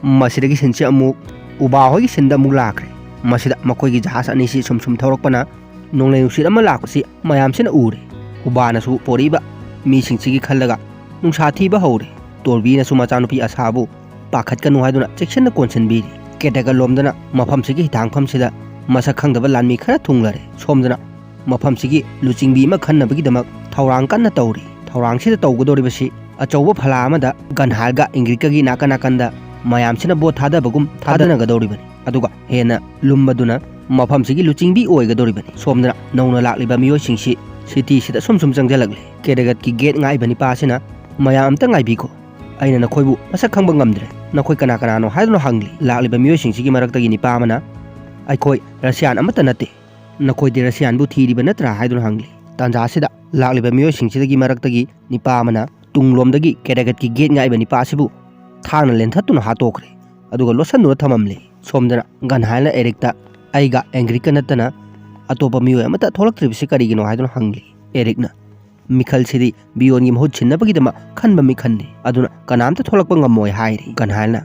ꯃꯁꯤꯗꯒꯤ ꯁꯤꯟꯁꯤ ꯑꯃꯨꯛ ꯎꯕꯥ ꯍꯣꯏꯒꯤ ꯁꯤꯟꯗ ꯑꯃꯨꯛ ꯂꯥꯛꯈ꯭ꯔꯦ꯫ ꯃꯁꯤꯗ ꯃꯈꯣꯏꯒꯤ ꯖꯍꯥꯖ ꯑꯅꯤꯁꯤ ꯁꯨꯝ ꯁꯨꯝ ꯊꯧꯔꯛꯄꯅ ꯅꯣꯡꯂꯩ ꯅꯨꯡꯁꯤꯠ ꯑꯃ ꯂꯥꯛꯄꯁꯤ ꯃꯌꯥꯝꯁꯤꯅ ꯎꯔꯦ꯫ ꯎꯕꯥꯅꯁꯨ ꯄꯣꯔꯛꯏꯕ ꯃꯤꯁꯤꯡꯁꯤꯒꯤ ꯈꯜꯂꯒ ꯅꯨꯡꯁꯥ ꯊꯤꯕ ꯍꯧꯔꯦ꯫ ꯇꯣꯔꯕꯤꯅꯁꯨ ꯃꯆꯥꯅꯨꯄꯤ ꯑꯁꯥꯕꯨ ꯄꯥꯈꯠꯀꯅꯨ ꯍꯥꯏꯗꯨꯅ ꯆꯦꯛꯁꯤꯟꯅ ꯀꯣꯟꯁꯤꯟꯕꯤꯔꯤ꯫ ꯀꯦꯗꯒꯠꯂꯣꯝꯗꯅ ꯃꯐꯝꯁꯤꯒꯤ ꯍꯤꯊꯥꯡꯐꯝꯁꯤꯗ ꯃꯁꯛ ꯈꯪꯗꯕ ꯂꯥꯟꯃꯤ ꯈꯔ ꯊꯨꯡꯂꯔꯦ꯫ ꯁꯣꯝꯗꯅ ꯃꯐꯝꯁꯤꯒꯤ ꯂꯨꯆꯤꯡꯕꯤ ꯑꯃ ꯈꯟꯅꯕꯒꯤꯗꯃꯛ ꯊꯧꯔꯥꯡ ꯀꯟꯅ ꯇꯧꯔꯤ꯫ ꯊꯧꯔꯥꯡꯁꯤꯗ ꯇꯧꯒꯗꯧꯔꯤꯕꯁꯤ ꯑꯆꯧꯕ ꯐꯂꯥ ꯑꯃꯗ ꯒꯟꯍꯥꯜꯒ ꯏꯪꯒ꯭ꯔꯤꯠꯀꯒꯤ ꯅꯥꯀꯟ ꯅꯥꯀꯟꯗ ꯃꯌꯥꯝꯁꯤꯅ ꯚꯣꯠ ꯊꯥꯗꯕꯒꯨꯝ ꯊꯥꯗꯅꯒꯗꯧꯔꯤꯕꯅꯤ꯫ ꯑꯗꯨꯒ ꯍꯦꯟꯅ ꯂꯨꯝꯕꯗꯨꯅ ꯃꯐꯝꯁꯤꯒꯤ ꯂꯨꯆꯤꯡꯕꯤ ꯑꯣꯏꯒꯗꯧꯔꯤꯕꯅꯤ꯫ ꯁꯣꯝꯗꯅ ꯅꯧꯅ ꯂꯥꯛꯂꯤꯕ ꯃꯤꯑꯣꯏꯁꯤꯡꯁꯤ ꯁꯤꯇꯤꯁꯤꯗ ꯁꯨꯝ ꯁꯨꯝ ꯆꯪꯁꯤꯜꯂꯛꯂꯤ꯫ ꯀꯦꯗꯒꯠꯀꯤ ꯒꯦꯠ ꯉꯥꯛꯏꯕ ꯅꯤꯄꯥ ꯑꯁꯤꯅ, "ꯃꯌꯥꯝ ꯑꯝꯇ ꯉꯥꯏꯕꯤꯈꯣ, ꯑꯩꯅ ꯅꯈꯣꯏꯕꯨ ꯃꯁꯛ ꯈꯪꯕ ꯉꯝꯗ꯭ꯔꯦ꯫ ꯅꯈꯣꯏ ꯀꯅꯥ ꯀꯅꯥꯅꯣ?" ꯍꯥꯏꯗꯨꯅ ꯍꯪꯂꯤ꯫ ꯂꯥꯛꯂꯤꯕ ꯃꯤꯑꯣꯏꯁꯤꯡꯁꯤꯒꯤ ꯃꯔꯛꯇꯒꯤ ꯅꯤꯄꯥ ꯑꯃꯅ, "ꯑꯩꯈꯣꯏ ꯔꯁꯤꯌꯥꯟ ꯑꯃꯠꯇ ꯅꯠꯇꯦ꯫ ꯅꯈꯣꯏꯗꯤ ꯔꯁꯤꯌꯥꯟꯕꯨ ꯊꯤꯔꯤꯕ ꯅꯠꯇ꯭ꯔꯥ?" ꯍꯥꯏꯗꯨꯅ ꯍꯪꯂꯤ꯫ ꯇꯥꯟꯖꯥꯁꯤꯗ ꯂꯥꯛꯂꯤꯕ ꯃꯤꯑꯣꯏꯁꯤꯡꯁꯤꯗꯒꯤ ꯃꯔꯛꯇꯒꯤ ꯅꯤꯄꯥ ꯑꯃꯅ ꯇꯨꯡꯂꯣꯝꯗꯒꯤ ꯀꯦꯗꯒꯠꯀꯤ ꯒꯦꯠ ꯉꯥꯛꯏꯕ ꯅꯤꯄꯥ ꯑꯁꯤꯕꯨ ꯊꯥꯡꯅ ꯂꯦꯟꯊꯠꯇꯨꯅ ꯍꯥꯠꯇꯣꯛꯈ꯭ꯔꯦ꯫ ꯑꯗꯨꯒ ꯂꯣꯠꯁꯤꯟꯗꯨꯅ ꯊꯝꯃꯝꯂꯦ꯫ ꯁꯣꯝꯗꯅ ꯒꯟꯍꯥꯏꯜꯅ ꯑꯦꯔꯤꯛꯇ, "ꯑꯩꯒ ꯑꯦꯡꯒ꯭ꯔꯤꯛꯀ ꯅꯠꯇꯅ ꯑꯇꯣꯞꯄ ꯃꯤꯑꯣꯏ ꯑꯃꯠꯇ ꯊꯣꯛꯂꯛꯇ꯭ꯔꯤꯕꯁꯤ ꯀꯔꯤꯒꯤꯅꯣ?" ꯍꯥꯏꯗꯨꯅ ꯍꯪꯂꯤ꯫ ꯑꯦꯔꯤꯛꯅ, ꯃꯤꯈꯜꯁꯤꯗꯤ ꯕꯤꯌꯣꯟꯒꯤ ꯃꯍꯨꯠ ꯁꯤꯟꯅꯕꯒꯤꯗꯃꯛ ꯈꯟꯕ ꯃꯤꯈꯜꯅꯤ, ꯑꯗꯨꯅ ꯀꯅꯥꯝꯇ ꯊꯣꯛꯂꯛꯄ ꯉꯝꯃꯣꯏ ꯍꯥꯏꯔꯤ꯫ ꯒꯟꯍꯥꯏꯜꯅ,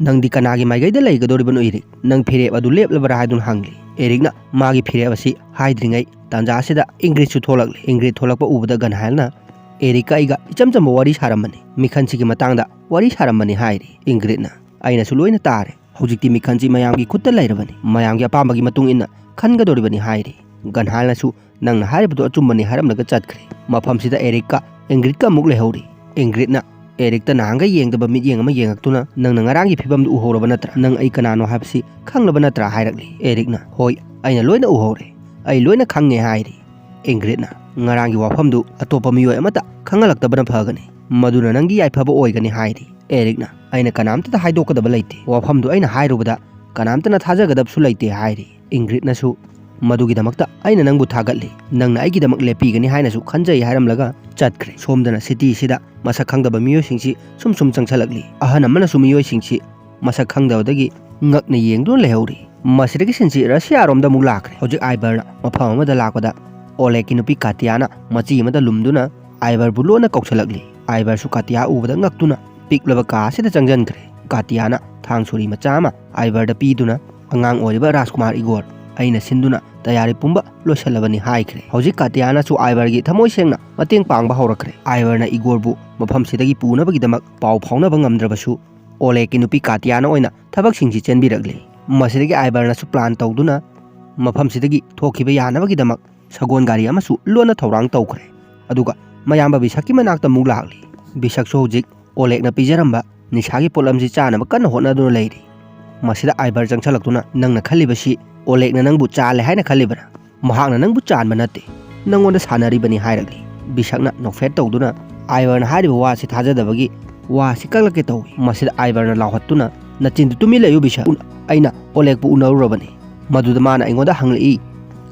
"ꯅꯪꯗꯤ ꯀꯅꯥꯒꯤ ꯃꯥꯏꯀꯩꯗ ꯂꯩꯒꯗꯧꯔꯤꯕꯅꯣ, ꯏꯔꯤꯛ? ꯅꯪ ꯐꯤꯔꯦꯞ ꯑꯗꯨ ꯂꯦꯞꯂꯕ꯭ꯔꯥ?" ꯍꯥꯏꯗꯨꯅ ꯍꯪꯂꯤ꯫ ꯏꯔꯤꯛꯅ ꯃꯥꯒꯤ ꯐꯤꯔꯦꯞ ꯑꯁꯤ ꯍꯥꯏꯗ꯭ꯔꯤꯉꯩ ꯇꯥꯟꯖꯥ ꯑꯁꯤꯗ ꯏꯪꯒ꯭ꯔꯤꯠꯁꯨ ꯊꯣꯛꯂꯛꯂꯤ꯫ ꯏꯪꯒ꯭ꯔꯤꯠ ꯊꯣꯛꯂꯛꯄ ꯎꯕꯗ ꯒꯟꯍꯥꯏꯜꯅ, "ꯏꯔꯤꯛꯀ ꯑꯩꯒ ꯏꯆꯝ ꯆꯝꯕ ꯋꯥꯔꯤ ꯁꯥꯔꯝꯕꯅꯤ, ꯃꯤꯈꯜꯁꯤꯒꯤ ꯃꯇꯥꯡꯗ ꯋꯥꯔꯤ ꯁꯥꯔꯝꯕꯅꯤ" ꯍꯥꯏꯔꯤ꯫ ꯏꯪꯒ꯭ꯔꯤꯠꯅ, "ꯑꯩꯅꯁꯨ ꯂꯣꯏꯅ ꯇꯥꯔꯦ꯫ ꯍꯧꯖꯤꯛꯇꯤ ꯃꯤꯈꯜꯁꯤ ꯃꯌꯥꯝꯒꯤ ꯈꯨꯠꯇ ꯂꯩꯔꯕꯅꯤ, ꯃꯌꯥꯝꯒꯤ ꯑꯄꯥꯝꯕꯒꯤ ꯃꯇꯨꯡ ꯏꯟꯅ ꯈꯟꯒꯗꯧꯔꯤꯕꯅꯤ" ꯍꯥꯏꯔꯤ꯫ ꯒꯟꯍꯥꯏꯜꯅꯁꯨ, "ꯅꯪꯅ ꯍꯥꯏꯔꯤꯕꯗꯨ ꯑꯆꯨꯝꯕꯅꯤ" ꯍꯥꯏꯔꯝꯂꯒ ꯆꯠꯈ꯭ꯔꯦ꯫ ꯃꯐꯝꯁꯤꯗ ꯏꯔꯤꯛꯀ ꯏꯪꯒ꯭ꯔꯤꯠꯀ ꯑꯃꯨꯛ ꯂꯩꯍꯧꯔꯤ꯫ ꯏꯪꯒ꯭ꯔꯤꯠꯅ ꯏꯔꯤꯛꯇ ꯅꯍꯥꯟꯒꯩ ꯌꯦꯡꯗꯕ ꯃꯤꯠꯌꯦꯡ ꯑꯃ ꯌꯦꯡꯉꯛꯇꯨꯅ, "ꯅꯪꯅ ꯉꯔꯥꯡꯒꯤ ꯐꯤꯕꯝꯗꯨ ꯎꯍꯧꯔꯕ ꯅꯠꯇ꯭ꯔꯥ? ꯅꯪ ꯑꯩ ꯀꯅꯥꯅꯣ ꯍꯥꯏꯕꯁꯤ ꯈꯪꯂꯕ ꯅꯠꯇ꯭ꯔꯥ?" ꯍꯥꯏꯔꯛꯂꯤ꯫ ꯏꯔꯤꯛꯅ, "ꯍꯣꯏ, ꯑꯩꯅ ꯂꯣꯏꯅ ꯎꯍꯧꯔꯦ, ꯑꯩ ꯂꯣꯏꯅ ꯈꯪꯉꯦ" ꯍꯥꯏꯔꯤ꯫ ꯏꯪꯒ꯭ꯔꯤꯠꯅ, "ꯉꯔꯥꯡꯒꯤ ꯋꯥꯐꯝꯗꯨ ꯑꯇꯣꯞꯄ ꯃꯤꯑꯣꯏ ꯑꯃꯠꯇ ꯈꯪꯍꯜꯂꯛꯇꯕꯅ ꯐꯒꯅꯤ, ꯃꯗꯨꯅ ꯅꯪꯒꯤ ꯌꯥꯏꯐꯕ ꯑꯣꯏꯒꯅꯤ" ꯍꯥꯏꯔꯤ꯫ ꯏꯔꯤꯛꯅ, "ꯑꯩꯅ ꯀꯅꯥꯝꯇꯗ ꯍꯥꯏꯗꯣꯛꯀꯗꯕ ꯂꯩꯇꯦ, ꯋꯥꯐꯝꯗꯨ ꯑꯩꯅ ꯍꯥꯏꯔꯨꯕꯗ ꯀꯅꯥꯝꯇꯅ ꯊꯥꯖꯒꯗꯕꯁꯨ ꯂꯩꯇꯦ" ꯍꯥꯏꯔꯤ꯫ ꯏꯪꯒ꯭ꯔꯤꯠꯅꯁꯨ, "ꯃꯗꯨꯒꯤꯗꯃꯛꯇ ꯑꯩꯅ ꯅꯪꯕꯨ ꯊꯥꯒꯠꯂꯤ, ꯅꯪꯅ ꯑꯩꯒꯤꯗꯃꯛ ꯂꯦꯞꯄꯤꯒꯅꯤ ꯍꯥꯏꯅꯁꯨ ꯈꯟꯖꯩ" ꯍꯥꯏꯔꯝꯂꯒ ꯆꯠꯈ꯭ꯔꯦ꯫ ꯁꯣꯝꯗꯅ ꯁꯤꯇꯤꯁꯤꯗ ꯃꯁꯛ ꯈꯪꯗꯕ ꯃꯤꯑꯣꯏꯁꯤꯡꯁꯤ ꯁꯨꯝ ꯁꯨꯝ ꯆꯪꯁꯜꯂꯛꯂꯤ꯫ ꯑꯍꯜ ꯑꯃꯅꯁꯨ ꯃꯤꯑꯣꯏꯁꯤꯡꯁꯤ ꯃꯁꯛ ꯈꯪꯗꯕꯗꯒꯤ ꯉꯛꯅ ꯌꯦꯡꯗꯨꯅ ꯂꯩꯍꯧꯔꯤ꯫ ꯃꯁꯤꯗꯒꯤ ꯁꯤꯟꯁꯤ ꯔꯁꯤꯌꯥꯔꯣꯝꯗ ꯑꯃꯨꯛ ꯂꯥꯛꯈ꯭ꯔꯦ꯫ ꯍꯧꯖꯤꯛ ꯑꯥꯏꯕꯔꯅ ꯃꯐꯝ ꯑꯃꯗ ꯂꯥꯛꯄꯗ ꯑꯣꯂꯦꯒꯀꯤ ꯅꯨꯄꯤ ꯀꯥꯇꯤꯌꯥꯅ ꯃꯆꯤ ꯑꯃꯗ ꯂꯨꯝꯗꯨꯅ ꯑꯥꯏꯕꯔꯕꯨ ꯂꯣꯟꯅ ꯀꯧꯁꯜꯂꯛꯂꯤ꯫ ꯑꯥꯏꯕꯔꯁꯨ ꯀꯥꯇꯤꯌꯥ ꯎꯕꯗ ꯉꯛꯇꯨꯅ ꯄꯤꯛꯂꯕ ꯀꯥ ꯑꯁꯤꯗ ꯆꯪꯁꯤꯟꯈ꯭ꯔꯦ꯫ ꯀꯥꯇꯤꯌꯥꯅ ꯊꯥꯡ ꯁꯣꯔꯤ ꯃꯆꯥ ꯑꯃ ꯑꯥꯏꯕꯔꯗ ꯄꯤꯗꯨꯅ, "ꯑꯉꯥꯡ ꯑꯣꯏꯔꯤꯕ ꯔꯥꯖꯀꯨꯃꯥꯔ ꯏꯒꯣꯔ, ꯑꯩꯅ ꯁꯤꯟꯗꯨꯅ ꯇꯌꯥꯔꯤ ꯄꯨꯝꯕ ꯂꯣꯏꯁꯤꯜꯂꯕꯅꯤ" ꯍꯥꯏꯈ꯭ꯔꯦ꯫ ꯍꯧꯖꯤꯛ ꯀꯥꯇꯤꯌꯥꯅꯁꯨ ꯑꯥꯏꯕꯔꯒꯤ ꯊꯃꯣꯏ ꯁꯦꯡꯅ ꯃꯇꯦꯡ ꯄꯥꯡꯕ ꯍꯧꯔꯛꯈ꯭ꯔꯦ꯫ ꯑꯥꯏꯕꯔꯅ ꯏꯒꯣꯔꯕꯨ ꯃꯐꯝꯁꯤꯗꯒꯤ ꯄꯨꯅꯕꯒꯤꯗꯃꯛ ꯄꯥꯎ ꯐꯥꯎꯅꯕ ꯉꯝꯗ꯭ꯔꯕꯁꯨ, ꯑꯣꯂꯦꯒꯀꯤ ꯅꯨꯄꯤ ꯀꯥꯇꯤꯌꯥꯅ ꯑꯣꯏꯅ ꯊꯕꯛꯁꯤꯡꯁꯤ ꯆꯦꯟꯕꯤꯔꯛꯂꯤ꯫ ꯃꯁꯤꯗꯒꯤ ꯑꯥꯏꯕꯔꯅꯁꯨ ꯄ꯭ꯂꯥꯟ ꯇꯧꯗꯨꯅ ꯃꯐꯝꯁꯤꯗꯒꯤ ꯊꯣꯛꯈꯤꯕ ꯌꯥꯅꯕꯒꯤꯗꯃꯛ ꯁꯒꯣꯜ ꯒꯥꯔꯤ ꯑꯃꯁꯨ ꯂꯣꯟꯅ ꯊꯧꯔꯥꯡ ꯇꯧꯈ꯭ꯔꯦ꯫ ꯑꯗꯨꯒ ꯃꯌꯥꯝꯕ ꯕꯤꯁꯛꯀꯤ ꯃꯅꯥꯛꯇ ꯑꯃꯨꯛ ꯂꯥꯛꯂꯤ꯫ ꯕꯤꯁꯛꯁꯨ ꯍꯧꯖꯤꯛ ꯑꯣꯂꯦꯒꯅ ꯄꯤꯖꯔꯝꯕ ꯅꯤꯁꯥꯒꯤ ꯄꯣꯠꯂꯝꯁꯤ ꯆꯥꯅꯕ ꯀꯟꯅ ꯍꯣꯠꯅꯗꯨꯅ ꯂꯩꯔꯤ꯫ ꯃꯁꯤꯗ ꯑꯥꯏꯕꯔ ꯆꯪꯁꯜꯂꯛꯇꯨꯅ, "ꯅꯪꯅ ꯈꯜꯂꯤꯕꯁꯤ ꯑꯣꯂꯦꯒꯅ ꯅꯪꯕꯨ ꯆꯥꯜꯂꯦ ꯍꯥꯏꯅ ꯈꯜꯂꯤꯕ꯭ꯔꯥ? ꯃꯍꯥꯛꯅ ꯅꯪꯕꯨ ꯆꯥꯟꯕ ꯅꯠꯇꯦ, ꯅꯪꯉꯣꯟꯗ ꯁꯥꯟꯅꯔꯤꯕꯅꯤ" ꯍꯥꯏꯔꯛꯂꯤ꯫ ꯕꯤꯁꯛꯅ ꯅꯣꯛꯐꯦꯠ ꯇꯧꯗꯨꯅ ꯑꯥꯏꯕꯔꯅ ꯍꯥꯏꯔꯤꯕ ꯋꯥꯁꯤ ꯊꯥꯖꯗꯕꯒꯤ ꯋꯥꯁꯤ ꯀꯛꯂꯛꯀꯦ ꯇꯧꯏ꯫ ꯃꯁꯤꯗ ꯑꯥꯏꯕꯔꯅ ꯂꯥꯎꯍꯠꯇꯨꯅ, "ꯅꯆꯤꯟꯗꯨ ꯇꯨꯃꯤꯟ ꯂꯩꯌꯨ ꯕꯤꯁꯛ, ꯑꯩꯅ ꯑꯣꯂꯦꯒꯄꯨ ꯎꯅꯔꯨꯔꯕꯅꯤ꯫ ꯃꯗꯨꯗ ꯃꯥꯅ ꯑꯩꯉꯣꯟꯗ ꯍꯪꯂꯛꯏ,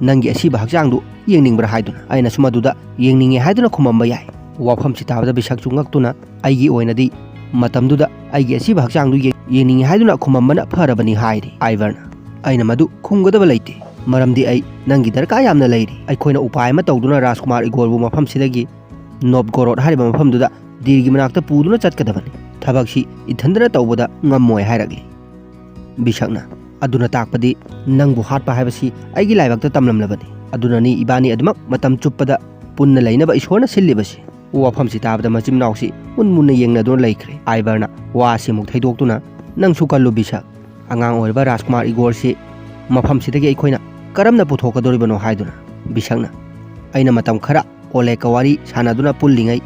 'ꯅꯪꯒꯤ ꯑꯁꯤꯕ ꯍꯛꯆꯥꯡꯗꯨ ꯌꯦꯡꯅꯤꯡꯕ꯭ꯔꯥ?' ꯍꯥꯏꯗꯨꯅ꯫ ꯑꯩꯅꯁꯨ ꯃꯗꯨꯗ ꯌꯦꯡꯅꯤꯡꯉꯦ ꯍꯥꯏꯗꯨꯅ ꯈꯨꯝꯃꯝꯕ ꯌꯥꯏ"꯫ ꯋꯥꯐꯝꯁꯤ ꯇꯥꯕꯗ ꯕꯤꯁꯛꯁꯨ ꯉꯛꯇꯨꯅ, "ꯑꯩꯒꯤ ꯑꯣꯏꯅꯗꯤ ꯃꯇꯝꯗꯨꯗ ꯑꯩꯒꯤ ꯑꯁꯤꯕ ꯍꯛꯆꯥꯡꯗꯨ ꯌꯦꯡ-, ꯌꯦꯡꯅꯤꯡꯉꯦ ꯍꯥꯏꯗꯨꯅ ꯈꯨꯝꯃꯝꯕꯅ ꯐꯔꯕꯅꯤ" ꯍꯥꯏꯔꯤ꯫ ꯑꯥꯏꯕꯔꯅ, "ꯑꯩꯅ ꯃꯗꯨ ꯈꯨꯝꯒꯗꯕ ꯂꯩꯇꯦ, ꯃꯔꯝꯗꯤ ꯑꯩ ꯅꯪꯒꯤ ꯗꯔꯀꯥꯔ ꯌꯥꯝꯅ ꯂꯩꯔꯤ꯫ ꯑꯩꯈꯣꯏꯅ ꯎꯄꯥꯏ ꯑꯃ ꯇꯧꯗꯨꯅ ꯔꯥꯖꯀꯨꯃꯥꯔ ꯏꯒꯣꯔꯕꯨ ꯃꯐꯝꯁꯤꯗꯒꯤ ꯅꯣꯞꯒꯣꯔꯣꯗ ꯍꯥꯏꯔꯤꯕ ꯃꯐꯝꯗꯨꯗ ꯗꯤꯔꯒꯤ ꯃꯅꯥꯛꯇ ꯄꯨꯗꯨꯅ ꯆꯠꯀꯗꯕꯅꯤ꯫ ꯊꯕꯛꯁꯤ ꯏꯊꯟꯗꯅ ꯇꯧꯕꯗ ꯉꯝꯃꯣꯏ ꯍꯥꯏꯔꯛꯂꯤ꯫ ꯕꯤꯁꯛꯅ, "ꯑꯗꯨꯅ ꯇꯥꯛꯄꯗꯤ ꯅꯪꯕꯨ ꯍꯥꯠꯄ ꯍꯥꯏꯕꯁꯤ ꯑꯩꯒꯤ ꯂꯥꯏꯕꯛꯇ ꯇꯝꯂꯝꯂꯕꯅꯤ꯫ ꯑꯗꯨꯅꯅꯤ ꯏꯕꯥꯅꯤ ꯑꯗꯨꯃꯛ ꯃꯇꯝ ꯆꯨꯞꯄꯗ ꯄꯨꯟꯅ ꯂꯩꯅꯕ ꯏꯁꯣꯔꯅ ꯁꯤꯜꯂꯤꯕꯁꯤ꯫" ꯋꯥꯐꯝꯁꯤ ꯇꯥꯕꯗ ꯃꯆꯤꯟ ꯃꯅꯥꯎꯁꯤ ꯃꯨꯟ ꯃꯨꯟꯅ ꯌꯦꯡꯅꯗꯨꯅ ꯂꯩꯈ꯭ꯔꯦ꯫ ꯑꯥꯏꯕꯔꯅ ꯋꯥꯁꯤ ꯑꯃꯨꯛ ꯊꯩꯗꯣꯛꯇꯨꯅ, "ꯅꯪꯁꯨ ꯀꯜꯂꯨ ꯕꯤꯁꯛ꯫ ꯑꯉꯥꯡ ꯑꯣꯏꯔꯤꯕ ꯔꯥꯖꯀꯨꯃꯥꯔ ꯏꯒꯣꯔꯁꯤ ꯃꯐꯝꯁꯤꯗꯒꯤ ꯑꯩꯈꯣꯏꯅ ꯀꯔꯝꯅ ꯄꯨꯊꯣꯛꯀꯗꯧꯔꯤꯕꯅꯣ?" ꯍꯥꯏꯗꯨꯅ꯫ ꯕꯤꯁꯛꯅ, "ꯑꯩꯅ ꯃꯇꯝ ꯈꯔ ꯑꯣꯂꯦꯒꯀ ꯋꯥꯔꯤ ꯁꯥꯟꯅꯗꯨꯅ ꯄꯨꯜꯂꯤꯉꯩ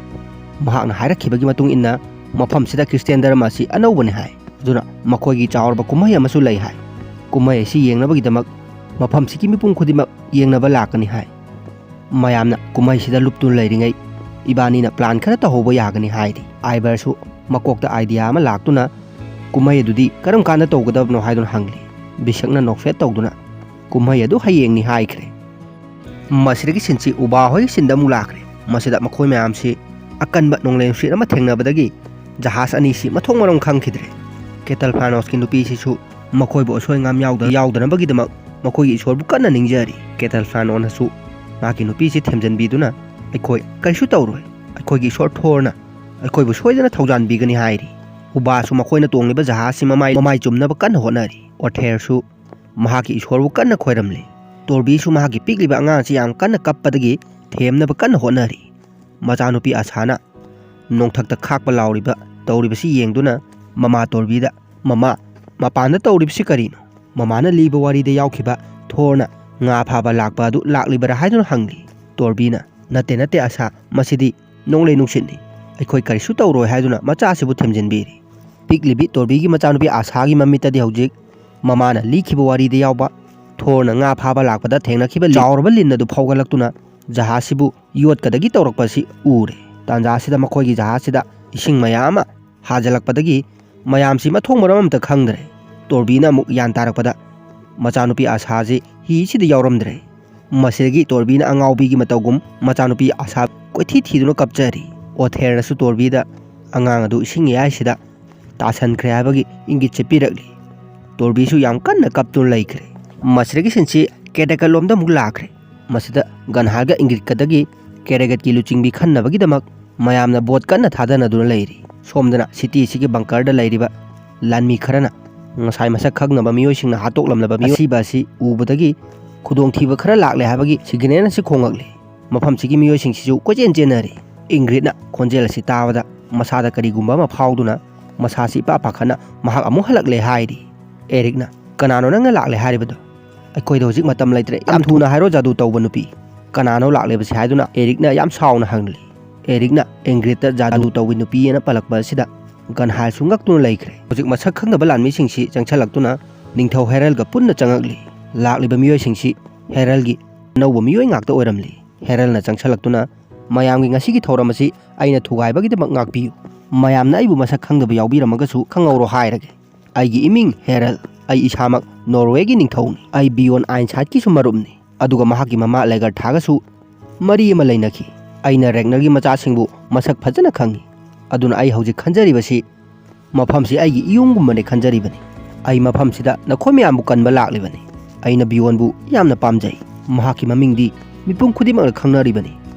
ꯃꯍꯥꯛꯅ ꯍꯥꯏꯔꯛꯈꯤꯕꯒꯤ ꯃꯇꯨꯡ ꯏꯟꯅ ꯃꯐꯝꯁꯤꯗ ꯈ꯭ꯔꯤꯁꯇꯤꯌꯥꯟ ꯙꯔꯃ ꯑꯁꯤ ꯑꯅꯧꯕꯅꯤ ꯍꯥꯏ꯫ ꯑꯗꯨꯅ ꯃꯈꯣꯏꯒꯤ ꯆꯥꯎꯔꯕ ꯀꯨꯝꯍꯩ ꯑꯃꯁꯨ ꯂꯩ ꯍꯥꯏ꯫ ꯀꯨꯝꯍꯩ ꯑꯁꯤ ꯌꯦꯡꯅꯕꯒꯤꯗꯃꯛ ꯃꯐꯝꯁꯤꯒꯤ ꯃꯤꯄꯨꯝ ꯈꯨꯗꯤꯡꯃꯛ ꯌꯦꯡꯅꯕ ꯂꯥꯛꯀꯅꯤ ꯍꯥꯏ꯫ ꯃꯌꯥꯝꯅ ꯀꯨꯝꯍꯩꯁꯤꯗ ꯂꯨꯞꯇꯨꯅ ꯂꯩꯔꯤꯉꯩ ꯏꯕꯥꯅꯤꯅ ꯄ꯭ꯂꯥꯟ ꯈꯔ ꯇꯧꯍꯧꯕ ꯌꯥꯒꯅꯤ ꯍꯥꯏꯔꯤ꯫ ꯑꯥꯏꯕꯔꯁꯨ ꯃꯀꯣꯛꯇ ꯑꯥꯏꯗꯤꯌꯥ ꯑꯃ ꯂꯥꯛꯇꯨꯅ ꯀꯨꯝꯍꯩ ꯑꯗꯨꯗꯤ ꯀꯔꯝ ꯀꯥꯟꯗ ꯇꯧꯒꯗꯕꯅꯣ ꯍꯥꯏꯗꯨꯅ ꯍꯪꯂꯤ꯫ ꯕꯤꯁꯛꯅ ꯅꯣꯛꯐꯦꯠ ꯇꯧꯗꯨꯅ ꯀꯨꯝꯍꯩ ꯑꯗꯨ ꯍꯌꯦꯡꯅꯤ ꯍꯥꯏꯈ꯭ꯔꯦ꯫ ꯃꯁꯤꯗꯒꯤ ꯁꯤꯟꯁꯤ ꯎꯕꯥ ꯍꯣꯏꯒꯤ ꯁꯤꯟꯗ ꯑꯃꯨꯛ ꯂꯥꯛꯈ꯭ꯔꯦ꯫ ꯃꯁꯤꯗ ꯃꯈꯣꯏ ꯃꯌꯥꯝꯁꯤ ꯑꯀꯟꯕ ꯅꯣꯡꯂꯩ ꯅꯨꯡꯁꯤꯠ ꯑꯃ ꯊꯦꯡꯅꯕꯗꯒꯤ ꯖꯍꯥꯖ ꯑꯅꯤꯁꯤ ꯃꯊꯣꯡ ꯃꯔꯝ ꯈꯪꯈꯤꯗ꯭ꯔꯦ꯫ ꯀꯦꯇꯜ ꯐ꯭ꯂꯥꯅꯣꯁꯀꯤ ꯅꯨꯄꯤꯁꯤꯁꯨ ꯃꯈꯣꯏꯕꯨ ꯑꯁꯣꯏ ꯑꯉꯥꯝ ꯌꯥꯎꯗ-, ꯌꯥꯎꯗꯅꯕꯒꯤꯗꯃꯛ ꯃꯈꯣꯏꯒꯤ ꯏꯁꯣꯔꯕꯨ ꯀꯟꯅ ꯅꯤꯡꯖꯔꯤ꯫ ꯀꯦꯇꯜ ꯐ꯭ꯂꯥꯅꯣꯅꯁꯨ ꯃꯍꯥꯛꯀꯤ ꯅꯨꯄꯤꯁꯤ ꯊꯦꯝꯖꯤꯟꯕꯤꯗꯨꯅ, "ꯑꯩꯈꯣꯏ ꯀꯔꯤꯁꯨ ꯇꯧꯔꯣꯏ, ꯑꯩꯈꯣꯏꯒꯤ ꯏꯁꯣꯔ ꯊꯣꯔꯅ ꯑꯩꯈꯣꯏꯕꯨ ꯁꯣꯏꯗꯅ ꯊꯧꯖꯥꯟꯕꯤꯒꯅꯤ" ꯍꯥꯏꯔꯤ꯫ ꯎꯕꯥꯁꯨ ꯃꯈꯣꯏꯅ ꯇꯣꯡꯂꯤꯕ ꯖꯍꯥꯖꯁꯤ ꯃꯃꯥꯏ, ꯃꯃꯥꯏ ꯆꯨꯝꯅꯕ ꯀꯟꯅ ꯍꯣꯠꯅꯔꯤ꯫ ꯑꯣꯊꯦꯔꯁꯨ ꯃꯍꯥꯛꯀꯤ ꯏꯁꯣꯔꯕꯨ ꯀꯟꯅ ꯈꯣꯏꯔꯝꯂꯤ꯫ ꯇꯣꯔꯕꯤꯁꯨ ꯃꯍꯥꯛꯀꯤ ꯄꯤꯛꯂꯤꯕ ꯑꯉꯥꯡ ꯑꯁꯤ ꯌꯥꯝ ꯀꯟꯅ ꯀꯞꯄꯗꯒꯤ ꯊꯦꯝꯅꯕ ꯀꯟꯅ ꯍꯣꯠꯅꯔꯤ꯫ ꯃꯆꯥꯅꯨꯄꯤ ꯑꯁꯥꯅ ꯅꯣꯡꯊꯛꯇ ꯈꯥꯛꯄ ꯂꯥꯎꯔꯤꯕ ꯇꯧꯔꯤꯕꯁꯤ ꯌꯦꯡꯗꯨꯅ ꯃꯃꯥ ꯇꯣꯔꯕꯤꯗ, "ꯃꯃꯥ, ꯃꯄꯥꯟꯗ ꯇꯧꯔꯤꯕꯁꯤ ꯀꯔꯤꯅꯣ?" ꯃꯃꯥꯅ ꯂꯤꯕ ꯋꯥꯔꯤꯗ ꯌꯥꯎꯈꯤꯕ ꯊꯣꯔꯅ ꯉꯥ ꯐꯥꯕ ꯂꯥꯛꯄ ꯑꯗꯨ ꯂꯥꯛꯂꯤꯕꯔꯥ ꯍꯥꯏꯗꯨꯅ ꯍꯪꯂꯤ꯫ ꯇꯣꯔꯕꯤꯅ, "ꯅꯠꯇꯦ, ꯅꯠꯇꯦ ꯑꯁꯥ, ꯃꯁꯤꯗꯤ ꯅꯣꯡꯂꯩ ꯅꯨꯡꯁꯤꯠꯅꯤ꯫ ꯑꯩꯈꯣꯏ ꯀꯔꯤꯁꯨ ꯇꯧꯔꯣꯏ" ꯍꯥꯏꯗꯨꯅ ꯃꯆꯥꯁꯤꯕꯨ ꯊꯦꯝꯖꯤꯟꯕꯤꯔꯤ꯫ ꯄꯤꯛꯂꯤꯕꯤ ꯇꯣꯔꯕꯤꯒꯤ ꯃꯆꯥꯅꯨꯄꯤ ꯑꯁꯥꯒꯤ ꯃꯃꯤꯠꯇꯗꯤ ꯍꯧꯖꯤꯛ ꯃꯃꯥꯅ ꯂꯤꯈꯤꯕ ꯋꯥꯔꯤꯗ ꯌꯥꯎꯕ ꯊꯣꯔꯅ ꯉꯥ ꯐꯥꯕ ꯂꯥꯛꯄꯗ ꯊꯦꯡꯅꯈꯤꯕ ꯆꯥꯎꯔꯕ ꯂꯤꯟ ꯑꯗꯨ ꯐꯥꯎꯒꯠꯂꯛꯇꯨꯅ ꯖꯍꯥꯖꯁꯤꯕꯨ ꯌꯣꯠꯀꯗꯒꯤ ꯇꯧꯔꯛꯄ ꯑꯁꯤ ꯎꯔꯦ꯫ ꯇꯥꯟꯖꯥꯁꯤꯗ ꯃꯈꯣꯏꯒꯤ ꯖꯍꯥꯖꯁꯤꯗ ꯏꯁꯤꯡ ꯃꯌꯥꯝ ꯑꯃ ꯍꯥꯖꯤꯜꯂꯛꯄꯗꯒꯤ ꯃꯌꯥꯝꯁꯤ ꯃꯊꯣꯡ ꯃꯔꯝ ꯑꯃꯇ ꯈꯪꯗ꯭ꯔꯦ꯫ ꯇꯣꯔꯕꯤꯅ ꯑꯃꯨꯛ ꯒ꯭ꯌꯥꯟ ꯇꯥꯔꯛꯄꯗ ꯃꯆꯥꯅꯨꯄꯤ ꯑꯁꯥꯁꯤ ꯍꯤꯁꯤꯗ ꯌꯥꯎꯔꯝꯗ꯭ꯔꯦ꯫ ꯃꯁꯤꯗꯒꯤ ꯇꯣꯔꯕꯤꯅ ꯑꯉꯥꯎꯕꯤꯒꯤ ꯃꯇꯧꯒꯨꯝ ꯃꯆꯥꯅꯨꯄꯤ ꯑꯁꯥ ꯀꯣꯏꯊꯤ ꯊꯤꯗꯨꯅ ꯀꯞꯆꯔꯤ꯫ ꯑꯣꯊꯦꯔꯅꯁꯨ ꯇꯣꯔꯕꯤꯗ ꯑꯉꯥꯡ ꯑꯗꯨ ꯏꯁꯤꯡ ꯏꯌꯥꯏꯁꯤꯗ ꯇꯥꯁꯟꯈ꯭ꯔꯦ ꯍꯥꯏꯕꯒꯤ ꯏꯪꯒꯤꯠꯁꯦ ꯄꯤꯔꯛꯂꯤ꯫ ꯇꯣꯔꯕꯤꯁꯨ ꯌꯥꯝ ꯀꯟꯅ ꯀꯞꯇꯨꯅ ꯂꯩꯈ꯭ꯔꯦ꯫ ꯃꯁꯤꯗꯒꯤ ꯁꯤꯟꯁꯤ ꯀꯦꯗꯦꯀꯜꯂꯣꯝꯗ ꯑꯃꯨꯛ ꯂꯥꯛꯈ꯭ꯔꯦ꯫ ꯃꯁꯤꯗ ꯒꯟꯍꯥꯔꯒ ꯏꯪꯒꯤꯠꯀꯗꯒꯤ ꯀꯦꯔꯦꯒꯠꯀꯤ ꯂꯨꯆꯤꯡꯕꯤ ꯈꯟꯅꯕꯒꯤꯗꯃꯛ ꯃꯌꯥꯝꯅ ꯚꯣꯠ ꯀꯟꯅ ꯊꯥꯗꯅꯗꯨꯅ ꯂꯩꯔꯤ꯫ ꯁꯣꯝꯗꯅ ꯁꯤꯇꯤ ꯑꯁꯤꯒꯤ ꯕꯪꯀꯔꯗ ꯂꯩꯔꯤꯕ ꯂꯥꯟꯃꯤ ꯈꯔꯅ ꯉꯁꯥꯏ ꯃꯁꯛ ꯈꯪꯗꯕ ꯃꯤꯑꯣꯏꯁꯤꯡꯅ ꯍꯥꯠꯇꯣꯛꯂꯝꯂꯕ ꯃꯤꯑꯣꯏ ꯑꯁꯤꯕ ꯑꯁꯤ ꯎꯕꯗꯒꯤ ꯈꯨꯗꯣꯡꯊꯤꯕ ꯈꯔ ꯂꯥꯛꯂꯦ ꯍꯥꯏꯕꯒꯤ ꯁꯤꯒꯅꯦꯜ ꯑꯁꯤ ꯈꯣꯡꯂꯛꯂꯤ꯫ ꯃꯐꯝꯁꯤꯒꯤ ꯃꯤꯑꯣꯏꯁꯤꯡꯁꯤꯁꯨ ꯀꯣꯏꯆꯦꯟ ꯆꯦꯟꯅꯔꯤ꯫ ꯏꯪꯒ꯭ꯔꯤꯠꯅ ꯈꯣꯟꯖꯦꯜ ꯑꯁꯤ ꯇꯥꯕꯗ ꯃꯁꯥꯗ ꯀꯔꯤꯒꯨꯝꯕ ꯑꯃ ꯐꯥꯎꯗꯨꯅ ꯃꯁꯥꯁꯤ ꯏꯄꯥ ꯄꯥꯈꯠꯅ ꯃꯍꯥꯛ ꯑꯃꯨꯛ ꯍꯜꯂꯛꯂꯦ ꯍꯥꯏꯔꯤ꯫ ꯑꯦꯔꯤꯛꯅ, "ꯀꯅꯥꯅꯣ ꯅꯪꯅ ꯂꯥꯛꯂꯦ ꯍꯥꯏꯔꯤꯕꯗꯣ? ꯑꯩꯈꯣꯏꯗ ꯍꯧꯖꯤꯛ ꯃꯇꯝ ꯂꯩꯇ꯭ꯔꯦ꯫ ꯌꯥꯝ ꯊꯨꯅ ꯍꯥꯏꯔꯣ, ꯖꯥꯗꯨ ꯇꯧꯕ ꯅꯨꯄꯤ꯫ ꯀꯅꯥꯅꯣ ꯂꯥꯛꯂꯤꯕꯁꯤ?" ꯍꯥꯏꯗꯨꯅ ꯑꯦꯔꯤꯛꯅ ꯌꯥꯝ ꯁꯥꯎꯅ ꯍꯪꯂꯤ꯫ ꯑꯦꯔꯤꯛꯅ ꯏꯪꯒ꯭ꯔꯤꯠꯇ ꯖꯥꯗꯨ ꯇꯧꯕꯤ ꯅꯨꯄꯤ ꯑꯅ ꯄꯜꯂꯛꯄ ꯑꯁꯤꯗ ꯒꯟꯍꯥꯏꯜꯁꯨ ꯉꯛꯇꯨꯅ ꯂꯩꯈ꯭ꯔꯦ꯫ ꯍꯧꯖꯤꯛ ꯃꯁꯛ ꯈꯪꯗꯕ ꯂꯥꯟꯃꯤꯁꯤꯡꯁꯤ ꯆꯪꯁꯤꯜꯂꯛꯇꯨꯅ ꯅꯤꯡꯊꯧ ꯍꯦꯔꯜꯒ ꯄꯨꯟꯅ ꯆꯪꯉꯛꯂꯤ꯫ ꯂꯥꯛꯂꯤꯕ ꯃꯤꯑꯣꯏꯁꯤꯡꯁꯤ ꯍꯦꯔꯜꯒꯤ ꯑꯅꯧꯕ ꯃꯤꯑꯣꯏ ꯉꯥꯛꯇ ꯑꯣꯏꯔꯝꯂꯤ꯫ ꯍꯦꯔꯜꯅ ꯆꯪꯁꯤꯜꯂꯛꯇꯨꯅ, "ꯃꯌꯥꯝꯒꯤ ꯉꯁꯤꯒꯤ ꯊꯧꯔꯝ ꯑꯁꯤ ꯑꯩꯅ ꯊꯨꯒꯥꯏꯕꯒꯤꯗꯃꯛ ꯉꯥꯛꯄꯤꯌꯨ꯫ ꯃꯌꯥꯝꯅ ꯑꯩꯕꯨ ꯃꯁꯛ ꯈꯪꯗꯕ ꯌꯥꯎꯕꯤꯔꯝꯃꯒꯁꯨ ꯈꯪꯍꯧꯔꯣ ꯍꯥꯏꯔꯒꯦ꯫ ꯑꯩꯒꯤ ꯏꯃꯤꯡ ꯍꯦꯔꯜ꯫ ꯑꯩ ꯏꯁꯥꯃꯛ ꯅꯣꯔꯋꯦꯒꯤ ꯅꯤꯡꯊꯧꯅꯤ꯫ ꯑꯩ ꯕꯤꯌꯣꯟ ꯑꯥꯏꯟꯁꯥꯏꯠꯀꯤꯁꯨ ꯃꯔꯨꯞꯅꯤ꯫ ꯑꯗꯨꯒ ꯃꯍꯥꯛꯀꯤ ꯃꯃꯥ ꯂꯦꯒꯔꯊꯥꯒꯁꯨ ꯃꯔꯤ ꯑꯃ ꯂꯩꯅꯈꯤ꯫ ꯑꯩꯅ ꯔꯦꯒꯅꯔꯒꯤ ꯃꯆꯥꯁꯤꯡꯕꯨ ꯃꯁꯛ ꯐꯖꯅ ꯈꯪꯏ꯫ ꯑꯗꯨꯅ ꯑꯩ ꯍꯧꯖꯤꯛ ꯈꯟꯖꯔꯤꯕꯁꯤ ꯃꯐꯝꯁꯤ ꯑꯩꯒꯤ ꯏꯌꯨꯝꯒꯨꯝꯕꯅꯤ ꯈꯟꯖꯔꯤꯕꯅꯤ꯫ ꯑꯩ ꯃꯐꯝꯁꯤꯗ ꯅꯈꯣꯏ ꯃꯌꯥꯝꯕꯨ ꯀꯟꯕ ꯂꯥꯛꯂꯤꯕꯅꯤ꯫ ꯑꯩꯅ ꯕꯤꯌꯣꯟꯕꯨ ꯌꯥꯝꯅ ꯄꯥꯝꯖꯩ꯫ ꯃꯍꯥꯛꯀꯤ ꯃꯃꯤꯡꯗꯤ ꯃꯤꯄꯨꯝ ꯈꯨꯗꯤꯡꯃꯛꯅ ꯈꯪꯅꯔꯤꯕꯅꯤ꯫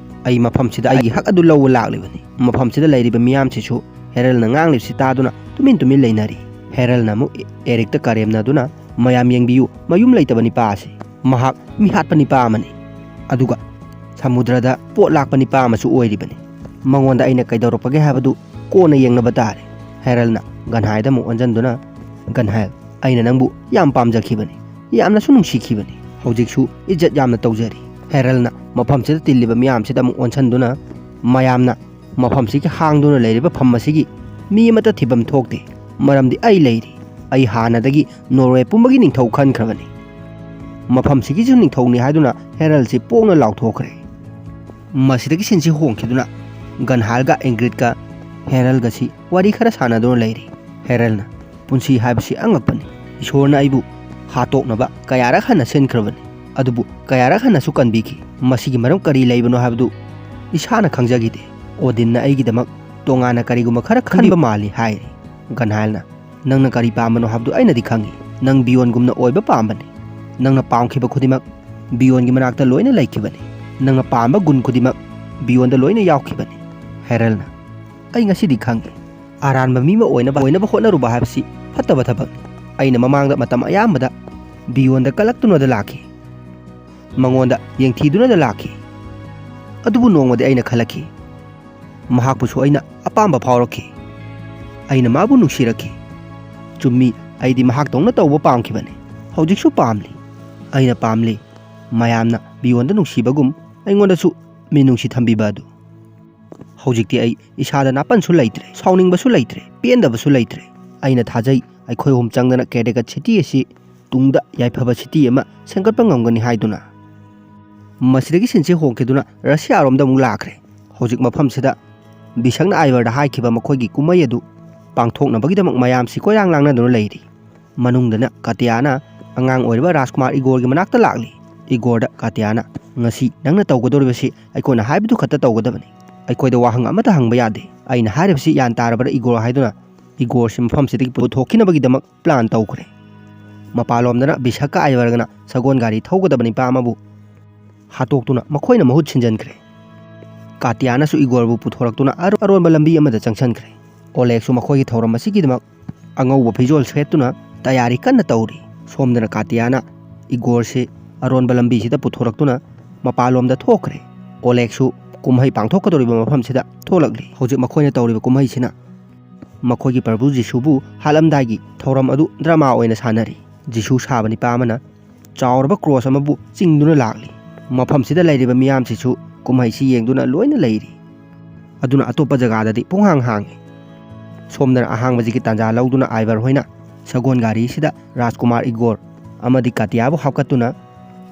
ꯑꯩ ꯃꯐꯝꯁꯤꯗ ꯑꯩꯒꯤ ꯍꯛ ꯑꯗꯨ ꯂꯧꯕ ꯂꯥꯛꯂꯤꯕꯅꯤ꯫" ꯃꯐꯝꯁꯤꯗ ꯂꯩꯔꯤꯕ ꯃꯤꯌꯥꯝꯁꯤꯁꯨ ꯍꯦꯔꯜꯅ ꯉꯥꯡꯂꯤꯕꯁꯤ ꯇꯥꯗꯨꯅ ꯇꯨꯃꯤꯟ ꯇꯨꯃꯤꯟ ꯂꯩꯅꯔꯤ꯫ ꯍꯦꯔꯜꯅ ꯑꯃꯨꯛ ꯑꯦꯔꯤꯛꯇ ꯀꯔꯦꯝꯅꯗꯨꯅ, "ꯃꯌꯥꯝ ꯌꯦꯡꯕꯤꯌꯨ, ꯃꯌꯨꯝ ꯂꯩꯇꯕ ꯅꯤꯄꯥ ꯑꯁꯤ꯫ ꯃꯍꯥꯛ ꯃꯤꯍꯥꯠꯄ ꯅꯤꯄꯥ ꯑꯃꯅꯤ꯫ ꯑꯗꯨꯒ ꯁꯃꯨꯗ꯭ꯔꯗ ꯄꯣꯠ ꯂꯥꯛꯄ ꯅꯤꯄꯥ ꯑꯃꯁꯨ ꯑꯣꯏꯔꯤꯕꯅꯤ꯫ ꯃꯉꯣꯟꯗ ꯑꯩꯅ ꯀꯩꯗꯧꯔꯛꯄꯒꯦ ꯍꯥꯏꯕꯗꯨ ꯀꯣꯟꯅ ꯌꯦꯡꯅꯕ ꯇꯥꯔꯦ꯫" ꯍꯦꯔꯜꯅ ꯒꯟꯍꯥꯏꯗ ꯑꯃꯨꯛ ꯑꯣꯟꯁꯤꯟꯗꯨꯅ, "ꯒꯟꯍꯥꯏꯜ, ꯑꯩꯅ ꯅꯪꯕꯨ ꯌꯥꯝ ꯄꯥꯝꯖꯈꯤꯕꯅꯤ, ꯌꯥꯝꯅꯁꯨ ꯅꯨꯡꯁꯤꯈꯤꯕꯅꯤ꯫ ꯍꯧꯖꯤꯛꯁꯨ ꯏꯖꯠ ꯌꯥꯝꯅ ꯇꯧꯖꯔꯤ꯫" ꯍꯦꯔꯜꯅ ꯃꯐꯝꯁꯤꯗ ꯇꯤꯜꯂꯤꯕ ꯃꯤꯌꯥꯝꯁꯤꯗ ꯑꯃꯨꯛ ꯑꯣꯟꯁꯤꯟꯗꯨꯅ, "ꯃꯌꯥꯝꯅ ꯃꯐꯝꯁꯤꯒꯤ ꯍꯥꯡꯗꯨꯅ ꯂꯩꯔꯤꯕ ꯐꯝ ꯑꯁꯤꯒꯤ ꯃꯤ ꯑꯃꯠꯇ ꯊꯤꯐꯝ ꯊꯣꯛꯇꯦ, ꯃꯔꯝꯗꯤ ꯑꯩ ꯂꯩꯔꯤ꯫ ꯑꯩ ꯍꯥꯟꯅꯗꯒꯤ ꯅꯣꯔꯋꯦ ꯄꯨꯝꯕꯒꯤ ꯅꯤꯡꯊꯧ ꯈꯟꯈ꯭ꯔꯕꯅꯤ꯫ ꯃꯐꯝꯁꯤꯒꯤꯁꯨ ꯅꯤꯡꯊꯧꯅꯤ" ꯍꯥꯏꯗꯨꯅ ꯍꯦꯔꯜꯁꯤ ꯄꯣꯡꯅ ꯂꯥꯎꯊꯣꯛꯈ꯭ꯔꯦ꯫ ꯃꯁꯤꯗꯒꯤ ꯁꯤꯟꯁꯤ ꯍꯣꯡꯈꯤꯗꯨꯅ ꯒꯟꯍꯥꯜꯒ ꯏꯪꯒ꯭ꯔꯤꯠꯀ ꯍꯦꯔꯜꯒꯁꯤ ꯋꯥꯔꯤ ꯈꯔ ꯁꯥꯟꯅꯗꯨꯅ ꯂꯩꯔꯤ꯫ ꯍꯦꯔꯜꯅ, "ꯄꯨꯟꯁꯤ ꯍꯥꯏꯕꯁꯤ ꯑꯉꯛꯄꯅꯤ꯫ ꯏꯁꯣꯔꯅ ꯑꯩꯕꯨ ꯍꯥꯠꯇꯣꯛꯅꯕ ꯀꯌꯥꯔꯛ ꯍꯟꯅ ꯁꯤꯟꯈ꯭ꯔꯕꯅꯤ, ꯑꯗꯨꯕꯨ ꯀꯌꯥꯔꯛ ꯍꯟꯅꯁꯨ ꯀꯟꯕꯤꯈꯤ꯫ ꯃꯁꯤꯒꯤ ꯃꯔꯝ ꯀꯔꯤ ꯂꯩꯕꯅꯣ ꯍꯥꯏꯕꯗꯨ ꯏꯁꯥꯅ ꯈꯪꯖꯈꯤꯗꯦ꯫ ꯑꯣꯗꯤꯟꯅ ꯑꯩꯒꯤꯗꯃꯛ ꯇꯣꯉꯥꯟꯅ ꯀꯔꯤꯒꯨꯝꯕ ꯈꯔ ꯈꯟꯕ ꯃꯥꯜꯂꯤ" ꯍꯥꯏꯔꯤ꯫ ꯒꯟꯍꯥꯏꯜꯅ, "ꯅꯪꯅ ꯀꯔꯤ ꯄꯥꯝꯕꯅꯣ ꯍꯥꯏꯕꯗꯨ ꯑꯩꯅꯗꯤ ꯈꯪꯏ꯫ ꯅꯪ ꯕꯤꯌꯣꯟꯒꯨꯝꯅ ꯑꯣꯏꯕ ꯄꯥꯝꯕꯅꯤ꯫ ꯅꯪꯅ ꯄꯥꯝꯈꯤꯕ ꯈꯨꯗꯤꯡꯃꯛ ꯕꯤꯌꯣꯟꯒꯤ ꯃꯅꯥꯛꯇ ꯂꯣꯏꯅ ꯂꯩꯈꯤꯕꯅꯤ꯫ ꯅꯪꯅ ꯄꯥꯝꯕ ꯒꯨꯟ ꯈꯨꯗꯤꯡꯃꯛ ꯕꯤꯌꯣꯟꯗ ꯂꯣꯏꯅ ꯌꯥꯎꯈꯤꯕꯅꯤ꯫ ꯍꯦꯔꯜꯅ, "ꯑꯩ ꯉꯁꯤꯗꯤ ꯈꯪꯉꯤ, ꯑꯔꯥꯟꯕ ꯃꯤ ꯑꯃ ꯑꯣꯏꯅꯕ, ꯑꯣꯏꯅꯕ ꯍꯣꯠꯅꯔꯨꯕ ꯍꯥꯏꯕꯁꯤ ꯐꯠꯇꯕ ꯊꯕꯛꯅꯤ꯫ ꯑꯩꯅ ꯃꯃꯥꯡꯗ ꯃꯇꯝ ꯑꯌꯥꯝꯕꯗ ꯕꯤꯌꯣꯟꯗ ꯀꯂꯛꯇꯨꯅꯗ ꯂꯥꯛꯈꯤ, ꯃꯉꯣꯟꯗ ꯌꯦꯡꯊꯤꯗꯨꯅꯗ ꯂꯥꯛꯈꯤ꯫ ꯑꯗꯨꯕꯨ ꯅꯣꯡꯃꯗꯤ ꯑꯩꯅ ꯈꯜꯂꯛꯈꯤ, ꯃꯍꯥꯛꯄꯨꯁꯨ ꯑꯩꯅ ꯑꯄꯥꯝꯕ ꯐꯥꯎꯔꯛꯈꯤ꯫ ꯑꯩꯅ ꯃꯥꯕꯨ ꯅꯨꯡꯁꯤꯔꯛꯈꯤ꯫ ꯆꯨꯝꯃꯤ, ꯑꯩꯗꯤ ꯃꯍꯥꯛꯇꯧꯅ ꯇꯧꯕ ꯄꯥꯝꯈꯤꯕꯅꯤ꯫ ꯍꯧꯖꯤꯛꯁꯨ ꯄꯥꯝꯂꯤ꯫ ꯑꯩꯅ ꯄꯥꯝꯂꯤ꯫ ꯃꯌꯥꯝꯅ ꯕꯤꯌꯣꯟꯗ ꯅꯨꯡꯁꯤꯕꯒꯨꯝ ꯑꯩꯉꯣꯟꯗꯁꯨ ꯃꯤꯅꯨꯡꯁꯤ ꯊꯝꯕꯤꯕ ꯑꯗꯨ꯫ ꯍꯧꯖꯤꯛꯇꯤ ꯑꯩ ꯏꯁꯥꯗ ꯅꯥꯄꯟꯁꯨ ꯂꯩꯇ꯭ꯔꯦ, ꯁꯥꯎꯅꯤꯡꯕꯁꯨ ꯂꯩꯇ꯭ꯔꯦ, ꯄꯦꯟꯗꯕꯁꯨ ꯂꯩꯇ꯭ꯔꯦ꯫ ꯑꯩꯅ ꯊꯥꯖꯩ, ꯑꯩꯈꯣꯏ ꯑꯍꯨꯝ ꯆꯪꯗꯅ ꯀꯦꯗꯦꯀꯠ ꯁꯤꯇꯤ ꯑꯁꯤ ꯇꯨꯡꯗ ꯌꯥꯏꯐꯕ ꯁꯤꯇꯤ ꯑꯃ ꯁꯦꯝꯒꯠꯄ ꯉꯝꯒꯅꯤ ꯍꯥꯏꯗꯨꯅ꯫" ꯃꯁꯤꯗꯒꯤ ꯁꯤꯟꯁꯤ ꯍꯣꯡꯈꯤꯗꯨꯅ ꯔꯁꯤꯌꯥꯔꯣꯝꯗ ꯑꯃꯨꯛ ꯂꯥꯛꯈ꯭ꯔꯦ꯫ ꯍꯧꯖꯤꯛ ꯃꯐꯝꯁꯤꯗ ꯕꯤꯁꯛꯅ ꯑꯥꯏꯚꯔꯗ ꯍꯥꯏꯈꯤꯕ ꯃꯈꯣꯏꯒꯤ ꯀꯨꯝꯍꯩ ꯑꯗꯨ ꯄꯥꯡꯊꯣꯛꯅꯕꯒꯤꯗꯃꯛ ꯃꯌꯥꯝꯁꯤ ꯀꯣꯏꯔꯥꯡ ꯂꯥꯡꯅꯗꯨꯅ ꯂꯩꯔꯤ꯫ ꯃꯅꯨꯡꯗꯅ ꯀꯥꯇꯤꯌꯥꯅ ꯑꯉꯥꯡ ꯑꯣꯏꯔꯤꯕ ꯔꯥꯖꯀꯨꯃꯥꯔ ꯏꯒꯣꯔꯒꯤ ꯃꯅꯥꯛꯇ ꯂꯥꯛꯂꯤ꯫ ꯏꯒꯣꯔꯗ ꯀꯥꯇꯤꯌꯥꯅ, "ꯉꯁꯤ ꯅꯪꯅ ꯇꯧꯒꯗꯧꯔꯤꯕꯁꯤ ꯑꯩꯈꯣꯏꯅ ꯍꯥꯏꯕꯗꯨ ꯈꯛꯇ ꯇꯧꯒꯗꯕꯅꯤ꯫ ꯑꯩꯈꯣꯏꯗ ꯋꯥꯍꯪ ꯑꯃꯠꯇ ꯍꯪꯕ ꯌꯥꯗꯦ꯫ ꯑꯩꯅ ꯍꯥꯏꯔꯤꯕꯁꯤ ꯒ꯭ꯌꯥꯟ ꯇꯥꯔꯕ꯭ꯔꯥ, ꯏꯒꯣꯔ?" ꯍꯥꯏꯗꯨꯅ ꯏꯒꯣꯔꯁꯤ ꯃꯐꯝꯁꯤꯗꯒꯤ ꯄꯨꯊꯣꯛꯈꯤꯅꯕꯒꯤꯗꯃꯛ ꯄ꯭ꯂꯥꯟ ꯇꯧꯈ꯭ꯔꯦ꯫ ꯃꯄꯥꯟꯂꯣꯝꯗꯅ ꯕꯤꯁꯛꯀ ꯑꯥꯏꯚꯔꯒꯅ ꯁꯒꯣꯜ ꯒꯥꯔꯤ ꯊꯧꯒꯗꯕ ꯅꯤꯄꯥ ꯑꯃꯕꯨ ꯍꯥꯠꯇꯣꯛꯇꯨꯅ ꯃꯈꯣꯏꯅ ꯃꯍꯨꯠ ꯁꯤꯟꯖꯟꯈ꯭ꯔꯦ꯫ ꯀꯥꯇꯤꯌꯥꯅꯁꯨ ꯏꯒꯣꯔꯕꯨ ꯄꯨꯊꯣꯔꯛꯇꯨꯅ ꯑꯔꯣ-, ꯑꯔꯣꯟꯕ ꯂꯝꯕꯤ ꯑꯃꯗ ꯆꯪꯁꯟꯈ꯭ꯔꯦ꯫ ꯑꯣꯂꯦꯛꯁꯨ ꯃꯈꯣꯏꯒꯤ ꯊꯧꯔꯝ ꯑꯁꯤꯒꯤꯗꯃꯛ ꯑꯉꯧꯕ ꯐꯤꯖꯣꯜ ꯁꯦꯠꯇꯨꯅ ꯇꯌꯥꯔꯤ ꯀꯟꯅ ꯇꯧꯔꯤ꯫ ꯁꯣꯝꯗꯅ ꯀꯥꯇꯤꯌꯥꯅ ꯏꯒꯣꯔꯁꯤ ꯑꯔꯣꯟꯕ ꯂꯝꯕꯤꯁꯤꯗ ꯄꯨꯊꯣꯔꯛꯇꯨꯅ ꯃꯄꯥꯟꯂꯣꯝꯗ ꯊꯣꯛꯈ꯭ꯔꯦ꯫ ꯑꯣꯂꯦꯛꯁꯨ ꯀꯨꯝꯍꯩ ꯄꯥꯡꯊꯣꯛꯀꯗꯧꯔꯤꯕ ꯃꯐꯝꯁꯤꯗ ꯊꯣꯛꯂꯛꯂꯤ꯫ ꯍꯧꯖꯤꯛ ꯃꯈꯣꯏꯅ ꯇꯧꯔꯤꯕ ꯀꯨꯝꯍꯩꯁꯤꯅ ꯃꯈꯣꯏꯒꯤ ꯄ꯭ꯔꯚꯨ ꯖꯤꯁꯨꯕꯨ ꯍꯥꯠꯂꯝꯗꯥꯏꯒꯤ ꯊꯧꯔꯝ ꯑꯗꯨ ꯗ꯭ꯔꯃꯥ ꯑꯣꯏꯅ ꯁꯥꯟꯅꯔꯤ꯫ ꯖꯤꯁꯨ ꯁꯥꯕ ꯅꯤꯄꯥ ꯑꯃꯅ ꯆꯥꯎꯔꯕ ꯀ꯭ꯔꯣꯁ ꯑꯃꯕꯨ ꯆꯤꯡꯗꯨꯅ ꯂꯥꯛꯂꯤ꯫ ꯃꯐꯝꯁꯤꯗ ꯂꯩꯔꯤꯕ ꯃꯤꯌꯥꯝꯁꯤꯁꯨ ꯀꯨꯝꯍꯩꯁꯤ ꯌꯦꯡꯗꯨꯅ ꯂꯣꯏꯅ ꯂꯩꯔꯤ꯫ ꯑꯗꯨꯅ ꯑꯇꯣꯞꯄ ꯖꯒꯥꯗꯗꯤ ꯄꯨꯡꯍꯥꯡ ꯍꯥꯡꯉꯤ꯫ ꯁꯣꯝꯗꯅ ꯑꯍꯥꯡꯕꯁꯤꯒꯤ ꯇꯥꯟꯖꯥ ꯂꯧꯗꯨꯅ ꯑꯥꯏꯚꯔ ꯍꯣꯏꯅ ꯁꯒꯣꯜ ꯒꯥꯔꯤꯁꯤꯗ ꯔꯥꯖꯀꯨꯃꯥꯔ ꯏꯒꯣꯔ ꯑꯃꯗꯤ ꯀꯥꯇꯤꯌꯥꯕꯨ ꯍꯥꯞꯀꯠꯇꯨꯅ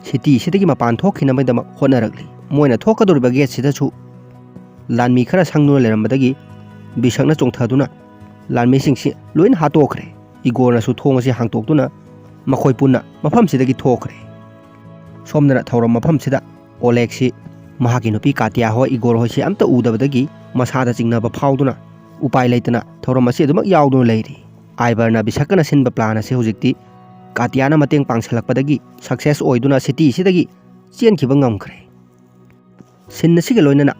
ꯁꯤꯇꯤꯁꯤꯗꯒꯤ ꯃꯄꯥꯟ ꯊꯣꯛꯈꯤꯅꯕꯒꯤꯗꯃꯛ ꯍꯣꯠꯅꯔꯛꯂꯤ꯫ ꯃꯣꯏꯅ ꯊꯣꯛꯀꯗꯧꯔꯤꯕ ꯒꯦꯠꯁꯤꯗꯁꯨ ꯂꯥꯟꯃꯤ ꯈꯔ ꯁꯪꯗꯨꯅ ꯂꯩꯔꯝꯕꯗꯒꯤ ꯕꯤꯁꯛꯅ ꯆꯣꯡꯊꯗꯨꯅ ꯂꯥꯟꯃꯤꯁꯤꯡꯁꯤ ꯂꯣꯏꯅ ꯍꯥꯠꯇꯣꯛꯈ꯭ꯔꯦ꯫ ꯏꯒꯣꯔꯅꯁꯨ ꯊꯣꯡ ꯑꯁꯤ ꯍꯥꯡꯇꯣꯛꯇꯨꯅ ꯃꯈꯣꯏ ꯄꯨꯟꯅ ꯃꯐꯝꯁꯤꯗꯒꯤ ꯊꯣꯛꯈ꯭ꯔꯦ꯫ ꯁꯣꯝꯗꯅ ꯊꯧꯔꯝ ꯃꯐꯝꯁꯤꯗ ꯑꯣꯂꯦꯛꯁꯤ ꯃꯍꯥꯛꯀꯤ ꯅꯨꯄꯤ ꯀꯥꯇꯤꯌꯥ ꯍꯣꯏ, ꯏꯒꯣꯔ ꯍꯣꯏꯁꯤ ꯑꯝꯇ ꯎꯗꯕꯗꯒꯤ ꯃꯁꯥꯗ ꯆꯤꯡꯅꯕ ꯐꯥꯎꯗꯨꯅ ꯎꯄꯥꯏ ꯂꯩꯇꯅ ꯊꯧꯔꯝ ꯑꯁꯤ ꯑꯗꯨꯃꯛ ꯌꯥꯎꯗꯨꯅ ꯂꯩꯔꯤ꯫ ꯑꯥꯏꯚꯔꯅ ꯕꯤꯁꯛꯀꯅ ꯁꯤꯟꯕ ꯄ꯭ꯂꯥꯟ ꯑꯁꯤ ꯍꯧꯖꯤꯛꯇꯤ ꯀꯥꯇꯤꯌꯥꯅ ꯃꯇꯦꯡ ꯄꯥꯡꯁꯤꯜꯂꯛꯄꯗꯒꯤ ꯁꯛꯁꯦꯁ ꯑꯣꯏꯗꯨꯅ ꯁꯤꯇꯤꯁꯤꯗꯒꯤ ꯆꯦꯟꯈꯤꯕ ꯉꯝꯈ꯭ꯔꯦ꯫ ꯁꯤꯟ ꯑꯁꯤꯒ ꯂꯣꯏꯅꯅ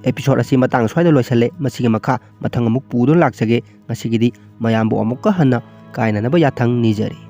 episode ꯑꯁꯤ ꯃꯇꯥꯡ ꯁ꯭ꯋꯥꯏꯗ ꯂꯣꯏꯁꯜꯂꯦ꯫ ꯃꯁꯤꯒꯤ ꯃꯈꯥ ꯃꯊꯪ ꯑꯃꯨꯛ ꯄꯨꯗꯨꯅ ꯂꯥꯛꯆꯒꯦ꯫ ꯉꯁꯤꯒꯤꯗꯤ ꯃꯌꯥꯝꯕꯨ ꯑꯃꯨꯛꯀ ꯍꯟꯅ ꯀꯥꯏꯅꯅꯕ ꯌꯥꯊꯪ ꯅꯤꯖꯔꯤ꯫